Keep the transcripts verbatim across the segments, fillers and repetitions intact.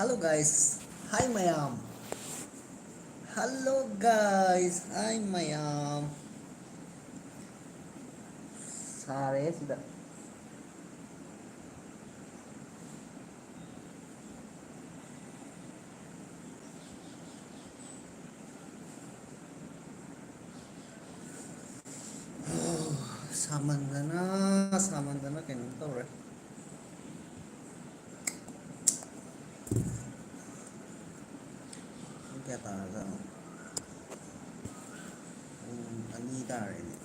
Hello guys. Hi ꯃꯌꯥꯝ. Hello guys. Hi ꯃꯌꯥꯝ. ꯁꯥꯔꯦ ꯁꯤꯗ. ꯁꯥꯃꯟꯗꯅ, ꯁꯥꯃꯟꯗꯅ ꯀꯩꯅꯣꯝ ꯇꯧꯔꯦ꯫ ꯄꯨꯡ ꯀꯌꯥ ꯇꯥꯔꯖꯥꯠꯅꯣ? ꯄꯨꯡ ꯑꯅꯤ ꯇꯥꯔꯦꯅꯦ꯫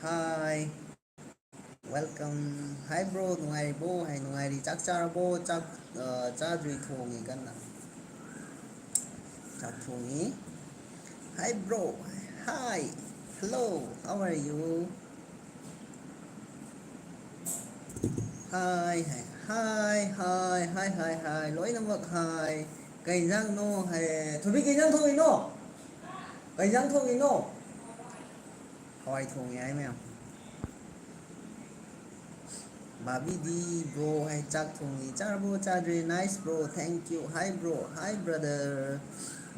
Hi. Welcome. Hi bro, ꯅꯨꯡꯉꯥꯏꯔꯤꯕꯣ? ꯍꯥꯏ, ꯅꯨꯡꯉꯥꯏꯔꯤ꯫ ꯆꯥꯛ ꯆꯥꯔꯕꯣ? ꯆꯥꯛ, ꯑ, ꯆꯥꯗ꯭ꯔꯤ, ꯊꯣꯡꯉꯤ ꯀꯟꯅ꯫ ꯆꯥꯛ ꯊꯣꯡꯉꯤ꯫ Hi bro. Hi. Hello. How are you? Hi, hi, hi, hi, hi, hi, hi. ꯂꯣꯏꯅꯃꯛ hi. ꯀꯩ ꯏꯟꯖꯥꯡꯅꯣ? ꯍꯥꯏ꯫ ꯊꯣꯏꯕꯤ, ꯀꯩ ꯏꯟꯖꯥꯡ ꯊꯣꯡꯉꯤꯅꯣ? ꯀꯩ ꯏꯟꯖꯥꯡ ꯊꯣꯡꯉꯤꯅꯣ? ꯍꯋꯥꯏ ꯊꯣꯡꯉꯤ ꯍꯥꯏ ꯃꯌꯥꯝ꯫ ꯕꯥꯕꯤꯗꯤ bro ꯍꯥꯏ, ꯆꯥꯛ ꯊꯣꯡꯉꯤ꯫ ꯆꯥꯔꯕꯣ? ꯆꯥꯗ꯭ꯔꯤ꯫ Nice bro, thank you. Hi bro, hi brother.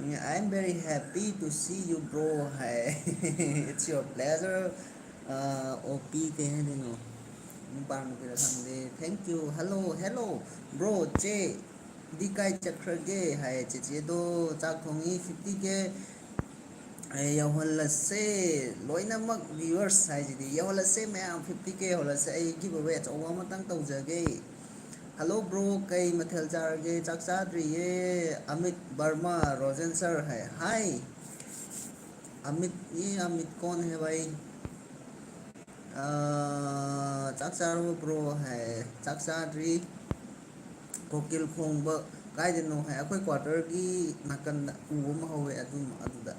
I am very happy to see you bro high. It's your pleasure. ꯑꯣ ꯄꯤ ꯀꯩ ꯍꯥꯏꯗꯣꯏꯅꯣ? ꯅꯨꯄꯥꯔ ꯅꯨꯄꯤꯔ ꯈꯪꯗꯦ꯫ Thank you. Hello, hello bro, ꯆꯦ꯫ ꯗꯤ ꯀꯥꯏ ꯆꯠꯈ꯭ꯔꯒꯦ ꯍꯥꯏ꯫ ꯆꯦꯆꯦꯗꯣ ꯆꯥꯛ ꯊꯣꯡꯉꯤ꯫ Fifty K ꯌꯧꯍꯜꯂꯁꯦ꯫ ꯂꯣꯏꯅꯃꯛ viewers ꯍꯥꯏꯁꯤꯗꯤ ꯌꯧꯍꯜꯂꯁꯦ ꯃꯌꯥꯝ, fifty K ꯌꯧꯍꯜꯂꯁꯦ꯫ ꯑꯩ give away ꯑꯆꯧꯕ ꯑꯃꯇꯪ ꯇꯧꯖꯒꯦ꯫ Hello bro, ꯀꯩ ꯃꯊꯦꯜ ꯆꯥꯔꯒꯦ? ꯆꯥꯛ ꯆꯥꯗ꯭ꯔꯤꯌꯦ꯫ ꯑꯃꯤꯠ ꯕꯔꯃꯥ, ꯔꯣꯖꯦꯟ sir ꯍꯥꯏ꯫ Hi ꯑꯃꯤꯠ, ये अमित कौन है भाई? ꯑꯥ, ꯆꯥꯛ ꯆꯥꯔꯕꯣ bro ꯍꯥꯏ꯫ ꯆꯥꯛ ꯆꯥꯗ꯭ꯔꯤ꯫ ꯀꯣꯀꯤꯜ ꯈꯣꯡꯕ ꯀꯥꯏꯗꯅꯣ ꯍꯥꯏ꯫ ꯑꯩꯈꯣꯏ quarter ꯒꯤ ꯅꯥꯀꯟꯗ ꯎ ꯑꯃ ꯍꯧꯋꯦ, ꯑꯗꯨꯝ ꯑꯗꯨꯗ꯫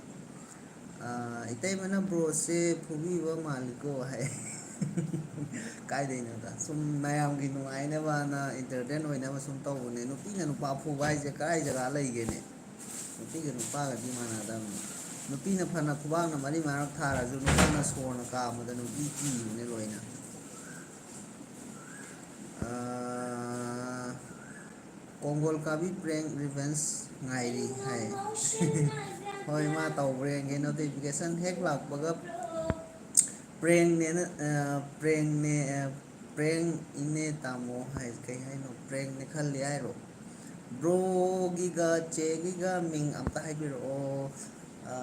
ꯑꯥ, ꯏꯇꯩꯃꯅ bro ꯁꯦ ꯐꯨꯕꯤꯕ ꯃꯥꯜꯂꯤꯀꯣ ꯍꯥꯏ꯫ ꯀꯥꯏꯗꯩꯅꯣꯗ, ꯁꯨꯝ ꯃꯌꯥꯝꯒꯤ ꯅꯨꯡꯉꯥꯏꯅꯕꯅ, entertain ꯑꯣꯏꯅꯕ ꯁꯨꯝ ꯇꯧꯕꯅꯦ꯫ ꯅꯨꯄꯤꯅ ꯅꯨꯄꯥ ꯐꯨꯕ ꯍꯥꯏꯁꯦ ꯀꯗꯥꯏ ꯖꯒꯥ ꯂꯩꯒꯦꯅꯦ? ꯅꯨꯄꯤꯒ ꯅꯨꯄꯥꯒꯗꯤ ꯃꯥꯟꯅꯗꯕꯅꯤ꯫ ꯅꯨꯄꯤꯅ ꯐꯅ ꯈꯨꯕꯥꯛꯅ ꯃꯔꯤ ꯃꯉꯥꯔꯛ ꯊꯥꯔꯁꯨ, ꯅꯨꯄꯥꯅ ꯁꯣꯔꯅ ꯀꯥꯝꯕꯗ ꯅꯨꯄꯤ ꯀꯤꯕꯅꯦ ꯂꯣꯏꯅ꯫ ꯕꯣꯜ ꯀꯥꯕꯤ prank revenge ꯉꯥꯏꯔꯤ ꯍꯥꯏ꯫ ꯍꯣꯏ, ꯃꯥ ꯇꯧꯕ꯭ꯔꯥ ꯌꯦꯡꯒꯦ꯫ Notification ꯍꯦꯛ ꯂꯥꯛꯄꯒ prankꯅꯦꯅ, ꯑ, prankꯅꯦ, ꯑ, prankꯅꯦ ꯇꯥꯃꯣ ꯍꯥꯏ꯫ ꯀꯩ ꯍꯥꯏꯅꯣ? Prankꯅꯦ ꯈꯜꯂꯤ ꯍꯥꯏꯔꯣ? Broꯒꯤꯒ ꯆꯦꯒꯤꯒ ꯃꯤꯡ ꯑꯝꯇ ꯍꯥꯏꯕꯤꯔꯛꯑꯣ꯫ ꯑ,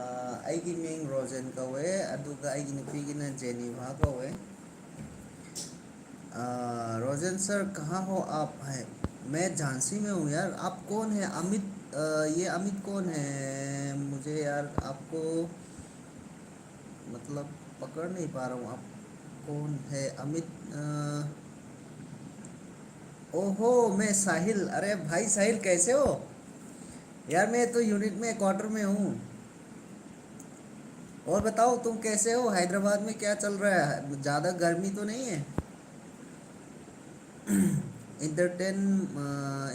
ꯑꯩꯒꯤ ꯃꯤꯡ ꯔꯣꯖꯦꯟ ꯀꯧꯋꯦ, ꯑꯗꯨꯒ ꯑꯩꯒꯤ ꯅꯨꯄꯤꯒꯤꯅ ꯖꯦꯅꯤꯚꯥ ꯀꯧꯋꯦ꯫ "रोजन सर, कहाँ हो आप?" है। "मैं झांसी में हूँ यार। आप कौन है? अमित, अ, ये अमित कौन है? मुझे यार आपको, मतलब, पकड़ नहीं पा रहा हूँ। आप कौन है? अमित, अ, ओहो, मैं साहिल। अरे भाई साहिल, कैसे हो? यार, मैं तो यूनिट में, क्वार्टर में हूँ। और बताओ, तुम कैसे हो? हैदराबाद में क्या चल रहा है? ज़्यादा गर्मी तो नहीं है?" Entertain,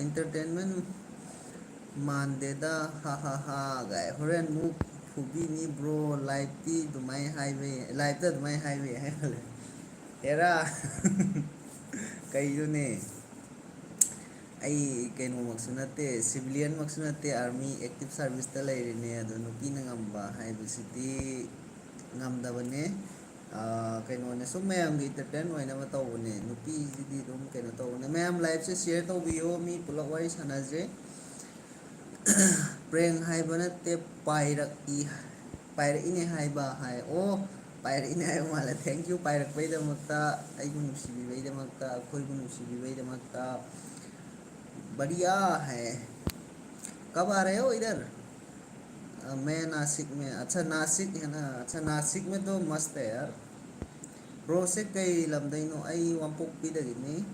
entertainment ꯃꯥꯟꯗꯦꯗ, ꯍꯥ ꯍꯥ ꯍꯥ ꯒꯥꯏ꯫ ꯍꯣꯔꯦꯟ ꯃꯨꯛ ꯐꯨꯕꯤꯅꯤ bro, liveꯇꯤ ꯑꯗꯨꯃꯥꯏ ꯍꯥꯏꯕ, liveꯇ ꯑꯗꯨꯃꯥꯏ ꯍꯥꯏꯕ ꯌꯥꯏ ꯍꯥꯏ꯫ ꯍꯦꯔꯥ꯫ ꯀꯩꯅꯣꯅꯦ? ꯑꯩ ꯀꯩꯅꯣꯃꯛꯁꯨ ꯅꯠꯇꯦ, civilianꯃꯛꯁꯨ ꯅꯠꯇꯦ, army active serviceꯇ ꯂꯩꯔꯤꯅꯦ꯫ ꯑꯗꯣ ꯅꯨꯄꯤꯅ ꯉꯝꯕ ꯍꯥꯏꯕꯁꯤꯗꯤ ꯉꯝꯗꯕꯅꯦ꯫ ꯑꯥ, ꯀꯩꯅꯣꯅꯦ, ꯁꯨꯝ ꯃꯌꯥꯝꯒꯤ entertain ꯑꯣꯏꯅꯕ ꯇꯧꯕꯅꯦ꯫ ꯅꯨꯄꯤꯁꯤꯗꯤ ꯑꯗꯨꯝ ꯀꯩꯅꯣ ꯇꯧꯕꯅꯦ꯫ ꯃꯌꯥꯝ liveꯁꯦ share ꯇꯧꯕꯤꯌꯣ, ꯃꯤ ꯄꯨꯂꯞ ꯋꯥꯔꯤ ꯁꯥꯟꯅꯁꯦ꯫ Prank ꯍꯥꯏꯕ ꯅꯠꯇꯦ, ꯄꯥꯏꯔꯛꯏ, ꯄꯥꯏꯔꯛꯏꯅꯦ ꯍꯥꯏꯕ ꯍꯥꯏ꯫ ꯑꯣ, ꯄꯥꯏꯔꯛꯏꯅꯦ ꯍꯥꯏꯕ ꯃꯥꯜꯂꯦ꯫ Thank you ꯄꯥꯏꯔꯛꯄꯩꯗꯃꯛꯇ, ꯑꯩꯕꯨ ꯅꯨꯡꯁꯤꯕꯤꯕꯩꯗꯃꯛꯇ, ꯑꯩꯈꯣꯏꯕꯨ ꯅꯨꯡꯁꯤꯕꯤꯕꯩꯗꯃꯛꯇ꯫ बढ़िया है। कब आ रहे हो इधर? अ, मैं नासिक में। अच्छा, नासिक है ना? अच्छा, नासिक में तो मस्त है यार। Broꯁꯦ ꯀꯩ ꯂꯝꯗꯩꯅꯣ? ꯑꯩ ꯋꯥꯡꯄꯣꯛꯄꯤꯗꯒꯤꯅꯤ꯫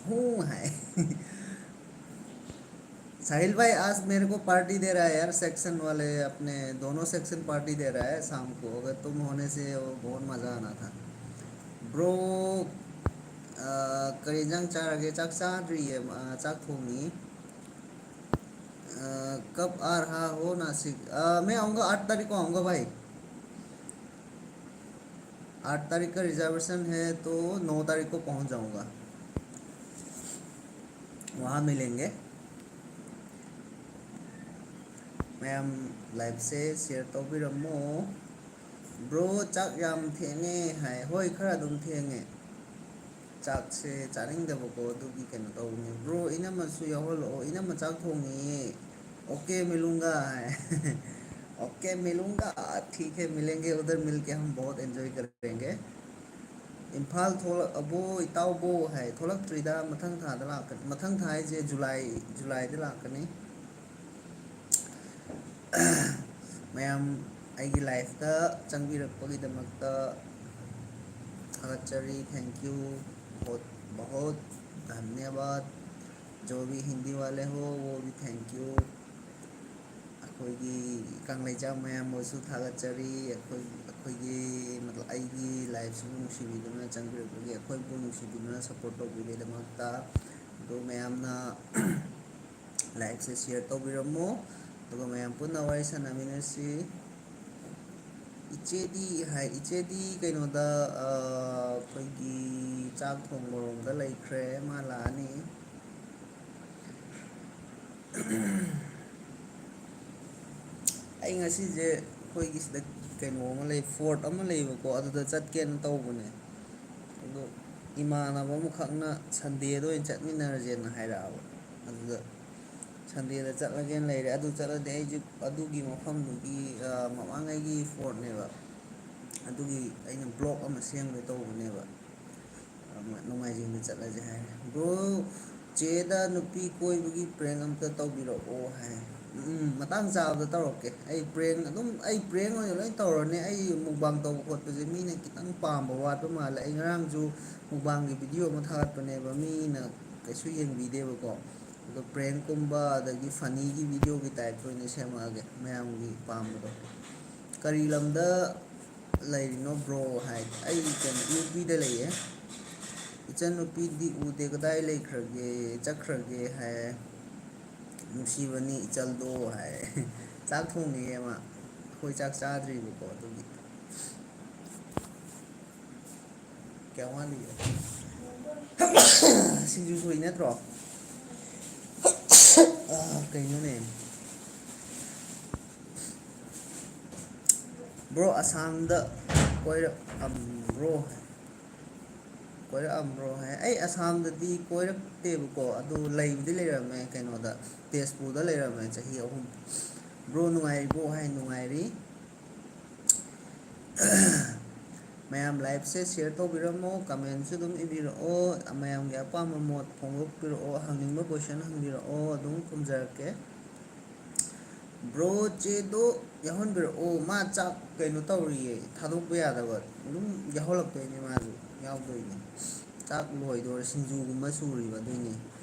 ꯍꯨ ꯍꯥꯏ꯫ साहिल भाई, आज मेरे को पार्टी दे रहा है यार, सेक्शन वाले अपने दोनों सेक्शन पार्टी दे रहा है शाम को। अगर तुम होने से वो बहुत मज़ा आना था। Bro, ꯑ, ꯀꯔꯤ ꯌꯦꯟꯖꯥꯡ ꯆꯥꯔꯒꯦ? ꯆꯥꯛ ꯆꯥꯗ꯭ꯔꯤꯌꯦ, ꯑ, ꯆꯥꯛ ꯊꯣꯡꯉꯤ꯫ अ, कब आ रहा हो नासिक? अ, मैं आऊँगा, आठ तारीख को आऊँगा भाई। आठ तारीख का reservation है, तो नौ तारीख को पहुँच जाऊँगा। ꯃꯍꯥ ꯃꯤꯂꯦꯟꯒꯦ꯫ ꯃꯌꯥꯝ ꯂꯥꯏꯚꯁꯦ ꯁꯤꯌꯔ ꯇꯧꯕꯤꯔꯝꯃꯣ꯫ ꯕ꯭ꯔꯣ, ꯆꯥꯛ ꯌꯥꯝ ꯊꯦꯡꯉꯦ ꯍꯥꯏ꯫ ꯍꯣꯏ, ꯈꯔ ꯑꯗꯨꯝ ꯊꯦꯡꯉꯦ꯫ ꯆꯥꯛꯁꯦ ꯆꯥꯅꯤꯡꯗꯕꯀꯣ, ꯑꯗꯨꯒꯤ ꯀꯩꯅꯣ ꯇꯧꯕꯅꯦ꯫ ꯕ꯭ꯔꯣ, ꯏꯅꯝꯃꯁꯨ ꯌꯥꯎꯍꯜꯂꯛꯑꯣ, ꯏꯅꯝꯃ ꯆꯥꯛ ꯊꯣꯡꯉꯤꯌꯦ꯫ ꯑꯣꯀꯦ ꯃꯤꯂꯨꯡꯒ ꯍꯥꯏ꯫ ꯑꯣꯀꯦ ꯃꯤꯂꯨꯡꯒ, ꯊꯤꯛ ꯍꯦ, ꯃꯤꯂꯦꯡꯒꯦ, ꯎꯗꯔ ꯃꯤꯜꯀꯦ ꯍꯝ ꯕꯣꯍꯠ ꯑꯦꯟꯖꯣꯏ ꯀꯔꯦꯡꯒꯦ꯫ ꯏꯝꯐꯥꯜ ꯊꯣꯛꯂꯛꯑꯕꯣ ꯏꯇꯥꯎꯕꯣ ꯍꯥꯏ꯫ ꯊꯣꯛꯂꯛꯇ꯭ꯔꯤꯗ, ꯃꯊꯪ ꯊꯥꯗ ꯂꯥꯛꯀꯅꯤ꯫ ꯃꯊꯪ ꯊꯥ ꯍꯥꯏꯁꯦ ꯖꯨꯂꯥꯏ, ꯖꯨꯂꯥꯏꯗ ꯂꯥꯛꯀꯅꯤ꯫ ꯃꯌꯥꯝ ꯑꯩꯒꯤ ꯂꯥꯏꯐꯇ ꯆꯪꯕꯤꯔꯛꯄꯒꯤꯗꯃꯛꯇ ꯊꯥꯒꯠꯆꯔꯤ꯫ Thank you, बहुत बहुत धन्यवाद। जो भी हिंदी वाले हो, वो भी thank you꯫ ꯑꯩꯈꯣꯏꯒꯤ ꯀꯪꯂꯩꯖꯥ ꯃꯌꯥꯝꯕꯨꯁꯨ ꯊꯥꯒꯠꯆꯔꯤ꯫ ꯑꯩꯈꯣꯏ, ꯑꯩꯈꯣꯏꯒꯤ, ꯃꯇꯂꯕ, ꯑꯩꯒꯤ ꯂꯥꯏꯐꯁꯤꯕꯨ ꯅꯨꯡꯁꯤꯕꯤꯗꯨꯅ ꯆꯪꯕꯤꯔꯛꯄꯒꯤ, ꯑꯩꯈꯣꯏꯕꯨ ꯅꯨꯡꯁꯤꯕꯤꯗꯨꯅ ꯁꯞꯄꯣꯔꯠ ꯇꯧꯕꯤꯕꯒꯤꯗꯃꯛꯇ꯫ ꯑꯗꯨ ꯃꯌꯥꯝꯅ ꯂꯥꯏꯐꯁꯦ ꯁꯤꯌꯔ ꯇꯧꯕꯤꯔꯝꯃꯣ, ꯑꯗꯨꯒ ꯃꯌꯥꯝ ꯄꯨꯟꯅ ꯋꯥꯔꯤ ꯁꯥꯟꯅꯃꯤꯟꯅꯁꯤ꯫ ꯏꯆꯦꯗꯤ ꯍꯥꯏ, ꯏꯆꯦꯗꯤ ꯀꯩꯅꯣꯗ, ꯑ, ꯑꯩꯈꯣꯏꯒꯤ ꯆꯥꯛ ꯊꯣꯡꯕꯔꯣꯝꯗ ꯂꯩꯈ꯭ꯔꯦ, ꯃꯥ ꯂꯥꯛꯑꯅꯤ꯫ ꯑꯩ ꯉꯁꯤꯁꯦ ꯑꯩꯈꯣꯏꯒꯤ ꯁꯤꯗ ꯀꯩꯅꯣ ꯑꯃ ꯂꯩ, ꯐꯣꯔꯠ ꯑꯃ ꯂꯩꯕꯀꯣ, ꯑꯗꯨꯗ ꯆꯠꯀꯦꯅ ꯇꯧꯕꯅꯦ꯫ ꯑꯗꯣ ꯏꯃꯥꯟꯅꯕ ꯑꯃꯈꯛꯅ ꯁꯟꯗꯦꯗ ꯑꯣꯏꯅ ꯆꯠꯃꯤꯟꯅꯔꯁꯦꯅ ꯍꯥꯏꯔꯛꯑꯕ꯫ ꯑꯗꯨꯗ ꯁꯟꯗꯦꯗ ꯆꯠꯂꯒꯦꯅ ꯂꯩꯔꯦ꯫ ꯑꯗꯨ ꯆꯠꯂꯗꯤ ꯑꯩꯁꯨ ꯑꯗꯨꯒꯤ ꯃꯐꯝꯗꯨꯒꯤ, ꯑ, ꯃꯃꯥꯡꯉꯩꯒꯤ ꯐꯣꯔꯠꯅꯦꯕ꯫ ꯑꯗꯨꯒꯤ ꯑꯩꯅ ꯕ꯭ꯂꯣꯛ ꯑꯃ ꯁꯦꯝꯒꯦ ꯇꯧꯕꯅꯦꯕ꯫ ꯑ, ꯅꯣꯡꯃꯥꯏꯖꯤꯡꯗ ꯆꯠꯂꯁꯦ ꯍꯥꯏꯔꯦ꯫ ꯕ꯭ꯔꯣ, ꯆꯦꯗ ꯅꯨꯄꯤ ꯀꯣꯏꯕꯒꯤ ꯄ꯭ꯔꯦꯡ ꯑꯝꯇ ꯇꯧꯕꯤꯔꯛꯑꯣ ꯍꯥꯏ꯫ ꯎꯝ, ꯃꯇꯥꯡ ꯆꯥꯕꯗ ꯇꯧꯔꯛꯀꯦ꯫ ꯑꯩ ꯄ꯭ꯔꯦꯡ ꯑꯗꯨꯝ, ꯑꯩ ꯄ꯭ꯔꯦꯡ ꯑꯣꯏꯅ ꯂꯣꯏ ꯇꯧꯔꯅꯤ꯫ ꯑꯩ ꯃꯨꯛꯕꯥꯡ ꯇꯧꯕ ꯈꯣꯠꯄꯁꯦ ꯃꯤꯅ ꯈꯤꯇꯪ ꯄꯥꯝꯕ ꯋꯥꯠꯄ ꯃꯥꯜꯂꯦ꯫ ꯑꯩ ꯉꯔꯥꯡꯁꯨ ꯃꯨꯛꯕꯥꯡꯒꯤ ꯚꯤꯗꯤꯑꯣ ꯑꯃ ꯊꯥꯒꯠꯄꯅꯦꯕ, ꯃꯤꯅ ꯀꯩꯁꯨ ꯌꯦꯡꯕꯤꯗꯦꯕꯀꯣ꯫ ꯑꯗꯣ ꯄ꯭ꯔꯦꯡꯀꯨꯝꯕ ꯑꯗꯒꯤ ꯐꯅꯤꯒꯤ ꯚꯤꯗꯤꯑꯣꯒꯤ ꯇꯥꯏꯞꯇ ꯑꯣꯏꯅ ꯁꯦꯝꯃꯛꯑꯒꯦ, ꯃꯌꯥꯝꯒꯤ ꯄꯥꯝꯕꯗꯣ꯫ ꯀꯔꯤ ꯂꯝꯗ ꯂꯩꯔꯤꯅꯣ ꯕ꯭ꯔꯣ ꯍꯥꯏ꯫ ꯑꯩ ꯀꯩꯅꯣ, ꯌꯨ ꯄꯤꯗ ꯂꯩꯌꯦ꯫ ꯏꯆꯟꯅꯨꯄꯤꯗꯤ ꯎꯗꯦ, ꯀꯗꯥꯏ ꯂꯩꯈ꯭ꯔꯒꯦ, ꯆꯠꯈ꯭ꯔꯒꯦ ꯍꯥꯏ꯫ ꯅꯨꯡꯁꯤꯕꯅꯤ ꯏꯆꯜꯗꯣ ꯍꯥꯏ꯫ ꯆꯥꯛ ꯊꯣꯡꯉꯤꯌꯦ ꯃꯥ, ꯑꯩꯈꯣꯏ ꯆꯥꯛ ꯆꯥꯗ꯭ꯔꯤꯕꯀꯣ, ꯑꯗꯨꯒꯤ꯫ ꯀꯌꯥꯝ ꯋꯥꯠꯂꯤꯒꯦ? ꯁꯤꯡꯖꯨ ꯁꯨꯔꯤ ꯅꯠꯇ꯭ꯔꯣ? ꯑꯥ, ꯀꯩꯅꯣꯅꯦ? ꯕ꯭ꯔꯣ, ꯑꯁꯥꯝꯗ ꯀꯣꯏꯔꯛꯑꯝꯕ꯭ꯔꯣ? ꯀꯣꯏꯔꯛꯑꯝꯕ꯭ꯔꯣ ꯍꯥꯏ꯫ ꯑꯩ ꯑꯁꯥꯝꯗꯗꯤ ꯀꯣꯏꯔꯛꯇꯦꯕꯀꯣ, ꯑꯗꯨ ꯂꯩꯕꯨꯗꯤ ꯂꯩꯔꯝꯃꯦ, ꯀꯩꯅꯣꯗ, ꯇꯦꯖꯄꯨꯔꯗ ꯂꯩꯔꯝꯃꯦ ꯆꯍꯤ ꯑꯍꯨꯝ꯫ ꯕ꯭ꯔꯣ ꯅꯨꯡꯉꯥꯏꯔꯤꯕꯣ ꯍꯥꯏ꯫ ꯅꯨꯡꯉꯥꯏꯔꯤ꯫ ꯃꯌꯥꯝ ꯂꯥꯏꯐꯁꯦ ꯁꯤꯌꯔ ꯇꯧꯕꯤꯔꯝꯃꯣ, ꯀꯃꯦꯟꯁꯨ ꯑꯗꯨꯝ ꯏꯕꯤꯔꯛꯑꯣ, ꯃꯌꯥꯝꯒꯤ ꯑꯄꯥꯝꯕ ꯃꯣꯠ ꯐꯣꯡꯗꯣꯛꯄꯤꯔꯛꯑꯣ, ꯍꯪꯅꯤꯡꯕ ꯀꯣꯏꯁꯟ ꯍꯪꯕꯤꯔꯛꯑꯣ, ꯑꯗꯨꯝ ꯈꯨꯝꯖꯔꯛꯀꯦ꯫ ꯕ꯭ꯔꯣ ꯆꯦꯗꯣ ꯌꯥꯎꯍꯟꯕꯤꯔꯛꯑꯣ, ꯃꯥ ꯆꯥꯛ ꯀꯩꯅꯣ ꯇꯧꯔꯤꯌꯦ, ꯊꯥꯗꯣꯛꯄ ꯌꯥꯗꯕ, ꯑꯗꯨꯝ ꯌꯥꯎꯍꯜꯂꯛꯇꯣꯏꯅꯦ, ꯃꯥꯁꯨ ꯌꯥꯎꯗꯣꯏꯅꯦ꯫ ꯆꯥꯛ ꯂꯣꯏꯗꯣꯔꯦ, ꯁꯤꯡꯖꯨꯒꯨꯝꯕ ꯁꯨꯔꯤꯕ ꯑꯗꯨꯏꯅꯦ꯫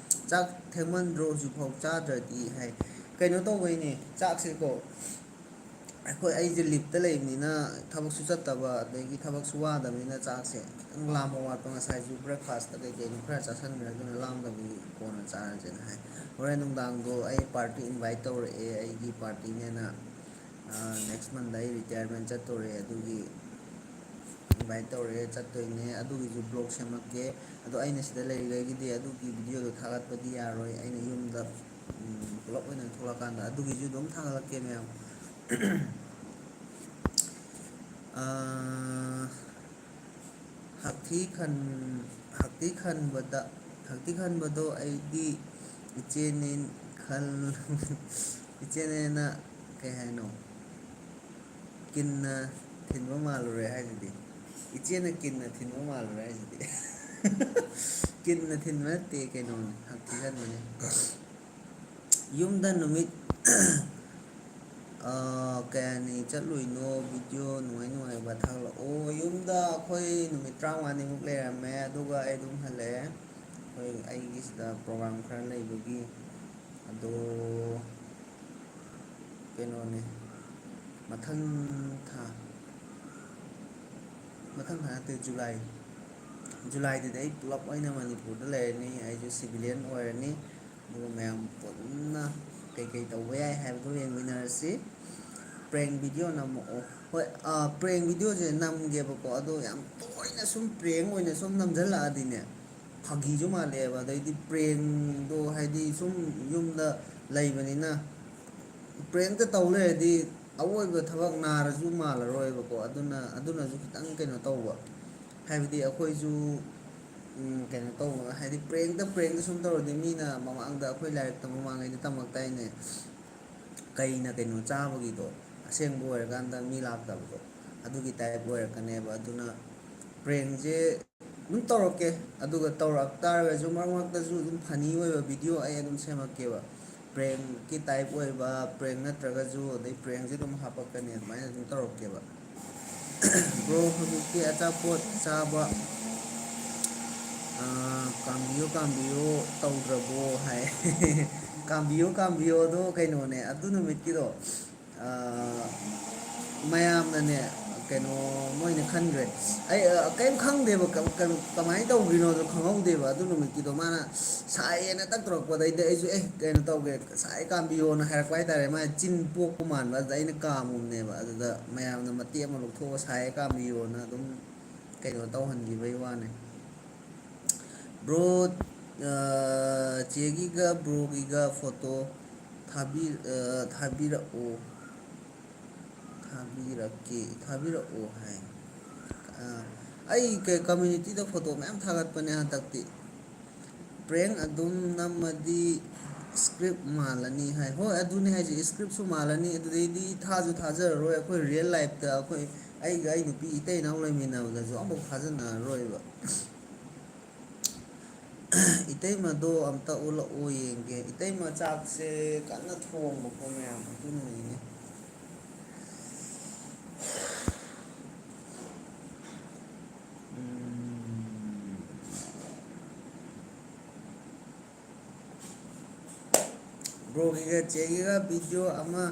ꯆꯥꯛ ꯊꯦꯡꯃꯟꯗ꯭ꯔꯣ ꯍꯧꯖꯤꯛꯐꯥꯎ ꯆꯥꯗ꯭ꯔꯗꯤ ꯍꯥꯏ꯫ ꯀꯩꯅꯣ ꯇꯧꯕꯩꯅꯦ, ꯆꯥꯛꯁꯦꯀꯣ, ꯑꯩꯈꯣꯏ, ꯑꯩꯁꯦ ꯂꯤꯞꯇ ꯂꯩꯕꯅꯤꯅ ꯊꯕꯛꯁꯨ ꯆꯠꯇꯕ, ꯑꯗꯒꯤ ꯊꯕꯛꯁꯨ ꯋꯥꯗꯕꯅꯤꯅ ꯆꯥꯛꯁꯦ ꯈꯤꯇꯪ ꯂꯥꯝꯕ ꯋꯥꯠꯄ꯫ ꯉꯁꯥꯏꯁꯨ ꯕ꯭ꯔꯦꯛꯐꯥꯁꯇ ꯀꯩ ꯀꯩꯅꯣ ꯈꯔ ꯆꯥꯁꯟꯈ꯭ꯔꯦ, ꯑꯗꯨꯅ ꯂꯥꯝꯗꯕꯒꯤ ꯀꯣꯟꯅ ꯆꯥꯔꯁꯦꯅ ꯍꯥꯏ꯫ ꯍꯣꯔꯦꯟ ꯅꯨꯡꯗꯥꯡꯗꯣ ꯑꯩ ꯄꯥꯔꯇꯤ ꯏꯟꯚꯥꯏꯠ ꯇꯧꯔꯛꯑꯦ, ꯑꯩꯒꯤ ꯄꯥꯔꯇꯤꯅꯦꯅ꯫ ꯅꯦꯛꯁ ꯃꯟꯗ ꯑꯩ ꯔꯤꯇꯥꯌꯔꯃꯦꯟ ꯆꯠꯇꯣꯔꯦ, ꯑꯗꯨꯒꯤ ꯏꯟꯚꯥꯏꯠ ꯇꯧꯔꯛꯑꯦ, ꯆꯠꯇꯣꯏꯅꯦ꯫ ꯑꯗꯨꯒꯤꯁꯨ ꯕ꯭ꯂꯣꯛ ꯁꯦꯝꯃꯛꯀꯦ꯫ ꯑꯗꯣ ꯑꯩꯅ ꯁꯤꯗ ꯂꯩꯔꯤꯉꯩꯒꯤꯗꯤ ꯑꯗꯨꯒꯤ ꯚꯤꯗꯤꯑꯣꯗꯣ ꯊꯥꯒꯠꯄꯗꯤ ꯌꯥꯔꯣꯏ, ꯑꯩꯅ ꯌꯨꯝꯗ, ꯎꯝ, ꯄꯨꯂꯞ ꯑꯣꯏꯅ ꯊꯣꯛꯂꯛꯀꯥꯟꯗ ꯑꯗꯨꯒꯤꯁꯨ ꯑꯗꯨꯝ ꯊꯥꯒꯠꯂꯛꯀꯦ ꯃꯌꯥꯝ꯫ ꯑꯥ, ꯍꯛꯊꯤ ꯈꯟ-, ꯍꯛꯊꯤ ꯈꯟꯕꯗ, ꯍꯛꯊꯤ ꯈꯟꯕꯗꯣ ꯑꯩꯗꯤ ꯏꯆꯦꯅꯦ ꯈꯜ-, ꯏꯆꯦꯅꯦꯅ, ꯀꯩ ꯍꯥꯏꯅꯣ? ꯀꯤꯟꯅ ꯊꯤꯟꯕ ꯃꯥꯜꯂꯨꯔꯦ ꯍꯥꯏꯁꯤꯗꯤ꯫ ꯏꯆꯦꯅ ꯀꯤꯟꯅ ꯊꯤꯟꯕ ꯃꯥꯜꯂꯨꯔꯦ ꯍꯥꯏꯁꯤꯗꯤ꯫ ꯀꯤꯟꯅ ꯊꯤꯟꯕ ꯅꯠꯇꯦ, ꯀꯩꯅꯣꯅꯦ, ꯍꯛꯊꯤ ꯈꯟꯕꯅꯦ꯫ ꯌꯨꯝꯗ ꯅꯨꯃꯤꯠ, ꯑ, ꯀꯌꯥꯅꯤ ꯆꯠꯂꯨꯏꯅꯣ? ꯚꯤꯗꯤꯑꯣ ꯅꯨꯡꯉꯥꯏ ꯅꯨꯡꯉꯥꯏꯕ ꯊꯥꯒꯠꯂꯛꯑꯣ꯫ ꯌꯨꯝꯗ ꯑꯩꯈꯣꯏ ꯅꯨꯃꯤꯠ ꯇꯔꯥꯃꯉꯥꯅꯤꯃꯨꯛ ꯂꯩꯔꯝꯃꯦ, ꯑꯗꯨꯒ ꯑꯩ ꯑꯗꯨꯝ ꯍꯜꯂꯛꯑꯦ꯫ ꯑꯩꯈꯣꯏ, ꯑꯩꯒꯤ ꯁꯤꯗ ꯄ꯭ꯔꯣꯒ꯭ꯔꯥꯝ ꯈꯔ ꯂꯩꯕꯒꯤ꯫ ꯑꯗꯣ, ꯀꯩꯅꯣꯅꯦ, ꯃꯊꯪ ꯊꯥ, ꯃꯊꯪ ꯊꯥ ꯅꯠꯇꯦ, ꯖꯨꯂꯥꯏ, ꯖꯨꯂꯥꯏꯗꯗꯤ ꯑꯩ ꯄꯨꯂꯞ ꯑꯣꯏꯅ ꯃꯅꯤꯄꯨꯔꯗ ꯂꯩꯔꯅꯤ, ꯑꯩꯁꯨ ꯁꯤꯚꯤꯂꯤꯌꯟ ꯑꯣꯏꯔꯅꯤ꯫ ꯑꯗꯨꯒ ꯃꯌꯥꯝ ꯄꯨꯟꯅ ꯀꯩꯀꯩ ꯇꯧꯕ ꯌꯥꯏ ꯍꯥꯏꯕꯗꯨ ꯌꯦꯡꯃꯤꯟꯅꯔꯁꯤ꯫ ꯄ꯭ꯔꯦꯡ ꯚꯤꯗꯤꯑꯣ ꯅꯝꯃꯛꯑꯣ꯫ ꯍꯣꯏ, ꯑꯥ, ꯄ꯭ꯔꯦꯡ ꯚꯤꯗꯤꯑꯣꯁꯦ ꯅꯝꯒꯦꯕꯀꯣ, ꯑꯗꯣ ꯌꯥꯝ ꯇꯣꯏꯅ ꯁꯨꯝ ꯄ꯭ꯔꯦꯡ ꯑꯣꯏꯅ ꯁꯨꯝ ꯅꯝꯁꯤꯜꯂꯛꯑꯗꯤꯅꯦ, ꯐꯥꯒꯤꯁꯨ ꯃꯥꯜꯂꯛꯑꯦꯕ꯫ ꯑꯗꯩꯗꯤ ꯄ꯭ꯔꯦꯡꯗꯣ ꯍꯥꯏꯗꯤ ꯁꯨꯝ ꯌꯨꯝꯗ ꯂꯩꯕꯅꯤꯅ ꯄ꯭ꯔꯦꯡꯇ ꯇꯧ ꯂꯩꯔꯗꯤ ꯑꯋꯣꯏꯕ ꯊꯕꯛ ꯅꯥꯔꯁꯨ ꯃꯥꯜꯂꯔꯣꯏꯕꯀꯣ꯫ ꯑꯗꯨꯅ ꯑꯗꯨꯅꯁꯨ ꯈꯤꯇꯪ ꯀꯩꯅꯣ ꯇꯧꯕ, ꯍꯥꯏꯕꯗꯤ ꯑꯩꯈꯣꯏꯁꯨ ꯎꯝ, ꯀꯩꯅꯣ ꯇꯧꯕ ꯍꯥꯏꯗꯤ ꯄ꯭ꯔꯦꯡꯗ ꯄ꯭ꯔꯦꯡꯗ ꯁꯨꯝ ꯇꯧꯔꯗꯤ ꯃꯤꯅ ꯃꯃꯥꯡꯗ ꯑꯩꯈꯣꯏ ꯂꯥꯏꯔꯤꯛ ꯇꯝꯕ ꯃꯃꯥꯡꯉꯩꯗ ꯇꯝꯃꯛꯇꯥꯏꯅꯦ, ꯀꯩꯅ ꯀꯩꯅꯣ ꯆꯥꯕꯒꯤꯗꯣ ꯑꯁꯦꯡꯕ ꯑꯣꯏꯔꯀꯥꯟꯗ ꯃꯤ ꯂꯥꯛꯇꯕꯗꯣ ꯑꯗꯨꯒꯤ ꯇꯥꯏꯞ ꯑꯣꯏꯔꯛꯀꯅꯦꯕ꯫ ꯑꯗꯨꯅ ꯄ꯭ꯔꯦꯡꯁꯦ ꯑꯗꯨꯝ ꯇꯧꯔꯛꯀꯦ꯫ ꯑꯗꯨꯒ ꯇꯧꯔꯛ ꯇꯥꯔꯒꯁꯨ ꯃꯔꯛ ꯃꯔꯛꯇꯁꯨ ꯑꯗꯨꯝ ꯐꯅꯤ ꯑꯣꯏꯕ ꯚꯤꯗꯤꯑꯣ ꯑꯩ ꯑꯗꯨꯝ ꯁꯦꯝꯃꯛꯀꯦꯕ꯫ ꯄ꯭ꯔꯦꯡꯀꯤ ꯇꯥꯏꯞ ꯑꯣꯏꯕ ꯄ꯭ꯔꯦꯡ ꯅꯠꯇ꯭ꯔꯒꯁꯨ ꯑꯗꯩ ꯄ꯭ꯔꯦꯡꯁꯦ ꯑꯗꯨꯝ ꯍꯥꯄꯛꯀꯅꯤ꯫ ꯑꯗꯨꯃꯥꯏꯅ ꯑꯗꯨꯝ ꯇꯧꯔꯛꯀꯦꯕ꯫ ꯕ꯭ꯔꯣ ꯍꯧꯖꯤꯛꯇꯤ ꯑꯆꯥꯄꯣꯠ ꯆꯥꯕ ꯑꯥ, ꯀꯥꯝꯕꯤꯌꯨ ꯀꯥꯝꯕꯤꯌꯨ ꯇꯧꯗ꯭ꯔꯕꯣ ꯍꯥꯏ꯫ ꯀꯥꯝꯕꯤꯌꯨ ꯀꯥꯝꯕꯤꯌꯨ ꯑꯗꯣ ꯀꯩꯅꯣꯅꯦ ꯑꯗꯨ ꯅꯨꯃꯤꯠꯀꯤꯗꯣ꯫ ꯑꯥ, ꯃꯌꯥꯝꯅꯅꯦ ꯀꯩꯅꯣ ꯃꯣꯏꯅ ꯈꯟꯈ꯭ꯔꯦ꯫ ꯑꯩ ꯑ, ꯀꯔꯤꯝ ꯈꯪꯗꯦꯕ꯫ ꯀ- ꯀ- ꯀꯃꯥꯏꯅ ꯇꯧꯈ꯭ꯔꯤꯅꯣꯗꯣ ꯈꯪꯍꯧꯗꯦꯕ꯫ ꯑꯗꯨ ꯅꯨꯃꯤꯠꯀꯤꯗꯣ ꯃꯥꯅ ꯁꯥꯏꯌꯦꯅ ꯇꯛ ꯇꯧꯔꯛꯄꯗꯩꯗ ꯑꯩꯁꯨ ꯑꯦ ꯀꯩꯅꯣ ꯇꯧꯒꯦ ꯁꯥꯏ ꯀꯥꯝꯕꯤꯌꯣꯅ ꯍꯥꯏꯔꯛꯄ ꯍꯥꯏꯇꯥꯔꯦ꯫ ꯃꯥꯏ ꯆꯤꯟ ꯄꯣꯛꯄ ꯃꯥꯟꯕ ꯑꯗꯨꯗ ꯑꯩꯅ ꯀꯥꯝꯃꯨꯕꯅꯦꯕ꯫ ꯑꯗꯨꯗ ꯃꯌꯥꯝꯅ ꯃꯇꯦꯛ ꯑꯃ ꯂꯧꯊꯣꯛꯑ ꯁꯥꯏ ꯀꯥꯝꯕꯤꯌꯣꯅ ꯑꯗꯨꯝ ꯀꯩꯅꯣ ꯇꯧꯍꯟꯈꯤꯕꯩ ꯋꯥꯅꯤ꯫ ꯕ꯭ꯔꯣ, ꯑ, ꯆꯦꯒꯤꯒ ꯕ꯭ꯔꯣꯒꯤꯒ ꯐꯣꯇꯣ ꯊꯥꯕꯤ-, ꯑ, ꯊꯥꯕꯤꯔꯛꯑꯣ꯫ ꯊꯥꯕꯤꯔꯛꯀꯦ, ꯊꯥꯕꯤꯔꯛꯑꯣ ꯍꯥꯏ꯫ ꯑ, ꯑꯩ ꯀꯩ, ꯀꯝꯃ꯭ꯌꯨꯅꯤꯇꯤꯗ ꯐꯣꯇꯣ ꯃꯌꯥꯝ ꯊꯥꯒꯠꯄꯅꯦ ꯍꯟꯗꯛꯇꯤ꯫ ꯄ꯭ꯔꯦꯡ ꯑꯗꯨꯝ ꯅꯝꯃꯗꯤ ꯁ꯭ꯀ꯭ꯔꯤꯞ ꯃꯥꯜꯂꯅꯤ ꯍꯥꯏ꯫ ꯍꯣꯏ, ꯑꯗꯨꯅꯦ ꯍꯥꯏꯁꯦ, ꯁ꯭ꯀ꯭ꯔꯤꯞꯁꯨ ꯃꯥꯜꯂꯅꯤ꯫ ꯑꯗꯨꯗꯩꯗꯤ ꯊꯥꯁꯨ ꯊꯥꯖꯔꯔꯣꯏ꯫ ꯑꯩꯈꯣꯏ ꯔꯤꯌꯦꯜ ꯂꯥꯏꯐꯇ ꯑꯩꯈꯣꯏ, ꯑꯩꯒ ꯑꯩ ꯅꯨꯄꯤ ꯏꯇꯩ ꯏꯅꯥꯎ ꯂꯩꯃꯤꯟꯅꯕꯗꯁꯨ ꯑꯃꯐꯥꯎ ꯊꯥꯖꯅꯔꯔꯣꯏꯕ꯫ ꯏꯇꯩꯃꯗꯣ ꯑꯝꯇ ꯎꯠꯂꯛꯑꯣ ꯌꯦꯡꯒꯦ꯫ ꯏꯇꯩꯃ ꯆꯥꯛꯁꯦ ꯀꯟꯅ ꯊꯣꯡꯕꯀꯣ ꯃꯌꯥꯝ, ꯑꯗꯨꯅꯅꯤꯅꯦ꯫ ꯎꯝ꯫ ꯕ꯭ꯔꯣꯒꯤꯒ ꯆꯦꯒꯤꯒ ꯚꯤꯗꯤꯑꯣ ꯑꯃ,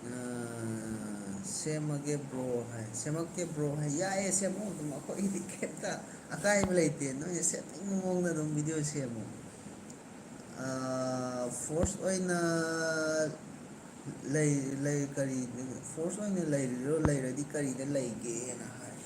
ꯑ, ꯁꯦꯝꯃꯒꯦ ꯕ꯭ꯔꯣ ꯍꯥꯏ꯫ ꯁꯦꯝꯃꯛꯀꯦ bro hi. ꯌꯥꯏꯌꯦ, ꯁꯦꯝꯃꯣ ꯑꯗꯨꯝ꯫ ꯑꯩꯈꯣꯏꯒꯤꯗꯤ ꯀꯩꯝꯇ ꯑꯀꯥꯏꯕ ꯂꯩꯇꯦ꯫ ꯅꯣꯏꯅ ꯁꯦꯝꯅꯤꯡꯕ ꯃꯑꯣꯡꯗ ꯑꯗꯨꯝ ꯚꯤꯗꯤꯑꯣ ꯁꯦꯝꯃꯣ꯫ ꯑ, ꯐꯣꯔꯁ ꯑꯣꯏꯅ ꯂꯩ-, ꯂꯩ-, ꯀꯔꯤ, ꯐꯣꯔꯁ ꯑꯣꯏꯅ ꯂꯩꯔꯤꯔꯣ? ꯂꯩꯔꯗꯤ ꯀꯔꯤꯗ ꯂꯩꯒꯦꯅ ꯍꯥꯏ꯫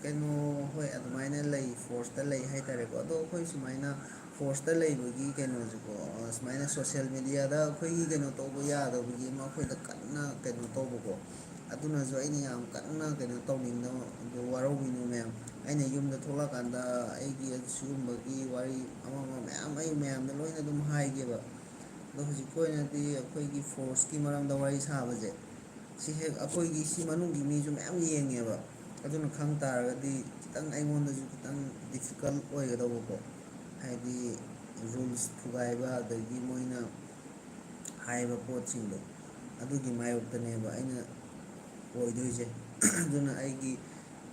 ꯀꯩꯅꯣ, ꯍꯣꯏ, ꯑꯗꯨꯃꯥꯏꯅ ꯂꯩ, ꯐꯣꯔꯁꯇ ꯂꯩ ꯍꯥꯏꯇꯥꯔꯦꯀꯣ꯫ ꯑꯗꯣ ꯑꯩꯈꯣꯏ ꯁꯨꯃꯥꯏꯅ ꯐꯣꯔꯁꯇ ꯂꯩꯕꯒꯤ ꯀꯩꯅꯣꯁꯦꯀꯣ, ꯑ, ꯁꯨꯃꯥꯏꯅ ꯁꯣꯁꯦꯜ ꯃꯦꯗꯤꯌꯥꯗ ꯑꯩꯈꯣꯏꯒꯤ ꯀꯩꯅꯣ ꯇꯧꯕ ꯌꯥꯗꯕꯒꯤ ꯑꯃ ꯑꯩꯈꯣꯏꯗ ꯀꯟꯅ ꯀꯩꯅꯣ ꯇꯧꯕꯀꯣ, ꯑꯗꯨꯅꯁꯨ ꯑꯩꯅ ꯌꯥꯝ ꯀꯟꯅ ꯀꯩꯅꯣ ꯇꯧꯅꯤꯡꯗꯕ, ꯑꯗꯨ ꯋꯥꯔꯧꯕꯤꯅꯨ ꯃꯌꯥꯝ꯫ ꯑꯩꯅ ꯌꯨꯝꯗ ꯊꯣꯛꯂꯛꯀꯥꯟꯗ ꯑꯩꯒꯤ ꯁꯤꯒꯨꯝꯕꯒꯤ ꯋꯥꯔꯤ ꯑꯃ ꯑꯃ ꯃꯌꯥꯝ ꯑꯩ ꯃꯌꯥꯝꯗ ꯂꯣꯏꯅ ꯑꯗꯨꯝ ꯍꯥꯏꯒꯦꯕ꯫ ꯑꯗꯣ ꯍꯧꯖꯤꯛꯀꯤ ꯑꯣꯏꯅꯗꯤ ꯑꯩꯈꯣꯏꯒꯤ ꯐꯣꯔꯁꯀꯤ ꯃꯔꯝꯗ ꯋꯥꯔꯤ ꯁꯥꯕꯁꯦ, ꯁꯤ ꯍꯦꯛ ꯑꯩꯈꯣꯏꯒꯤ ꯁꯤ ꯃꯅꯨꯡꯒꯤ ꯃꯤꯁꯨ ꯃꯌꯥꯝ ꯌꯦꯡꯉꯦꯕ꯫ ꯑꯗꯨꯅ ꯈꯪ ꯇꯥꯔꯒꯗꯤ ꯈꯤꯇꯪ ꯑꯩꯉꯣꯟꯗꯁꯨ ꯈꯤꯇꯪ ꯗꯤꯐꯤꯀꯜꯠ ꯑꯣꯏꯒꯗꯧꯕꯀꯣ, ꯍꯥꯏꯗꯤ ꯔꯨꯜꯁ ꯊꯨꯒꯥꯏꯕ, ꯑꯗꯒꯤ ꯃꯣꯏꯅ ꯍꯥꯏꯕ ꯄꯣꯠꯁꯤꯡꯗꯣ ꯑꯗꯨꯒꯤ ꯃꯥꯌꯣꯛꯇꯅꯦꯕ ꯑꯩꯅ ꯑꯣꯏꯗꯣꯏꯁꯦ꯫ ꯑꯗꯨꯅ ꯑꯩꯒꯤ,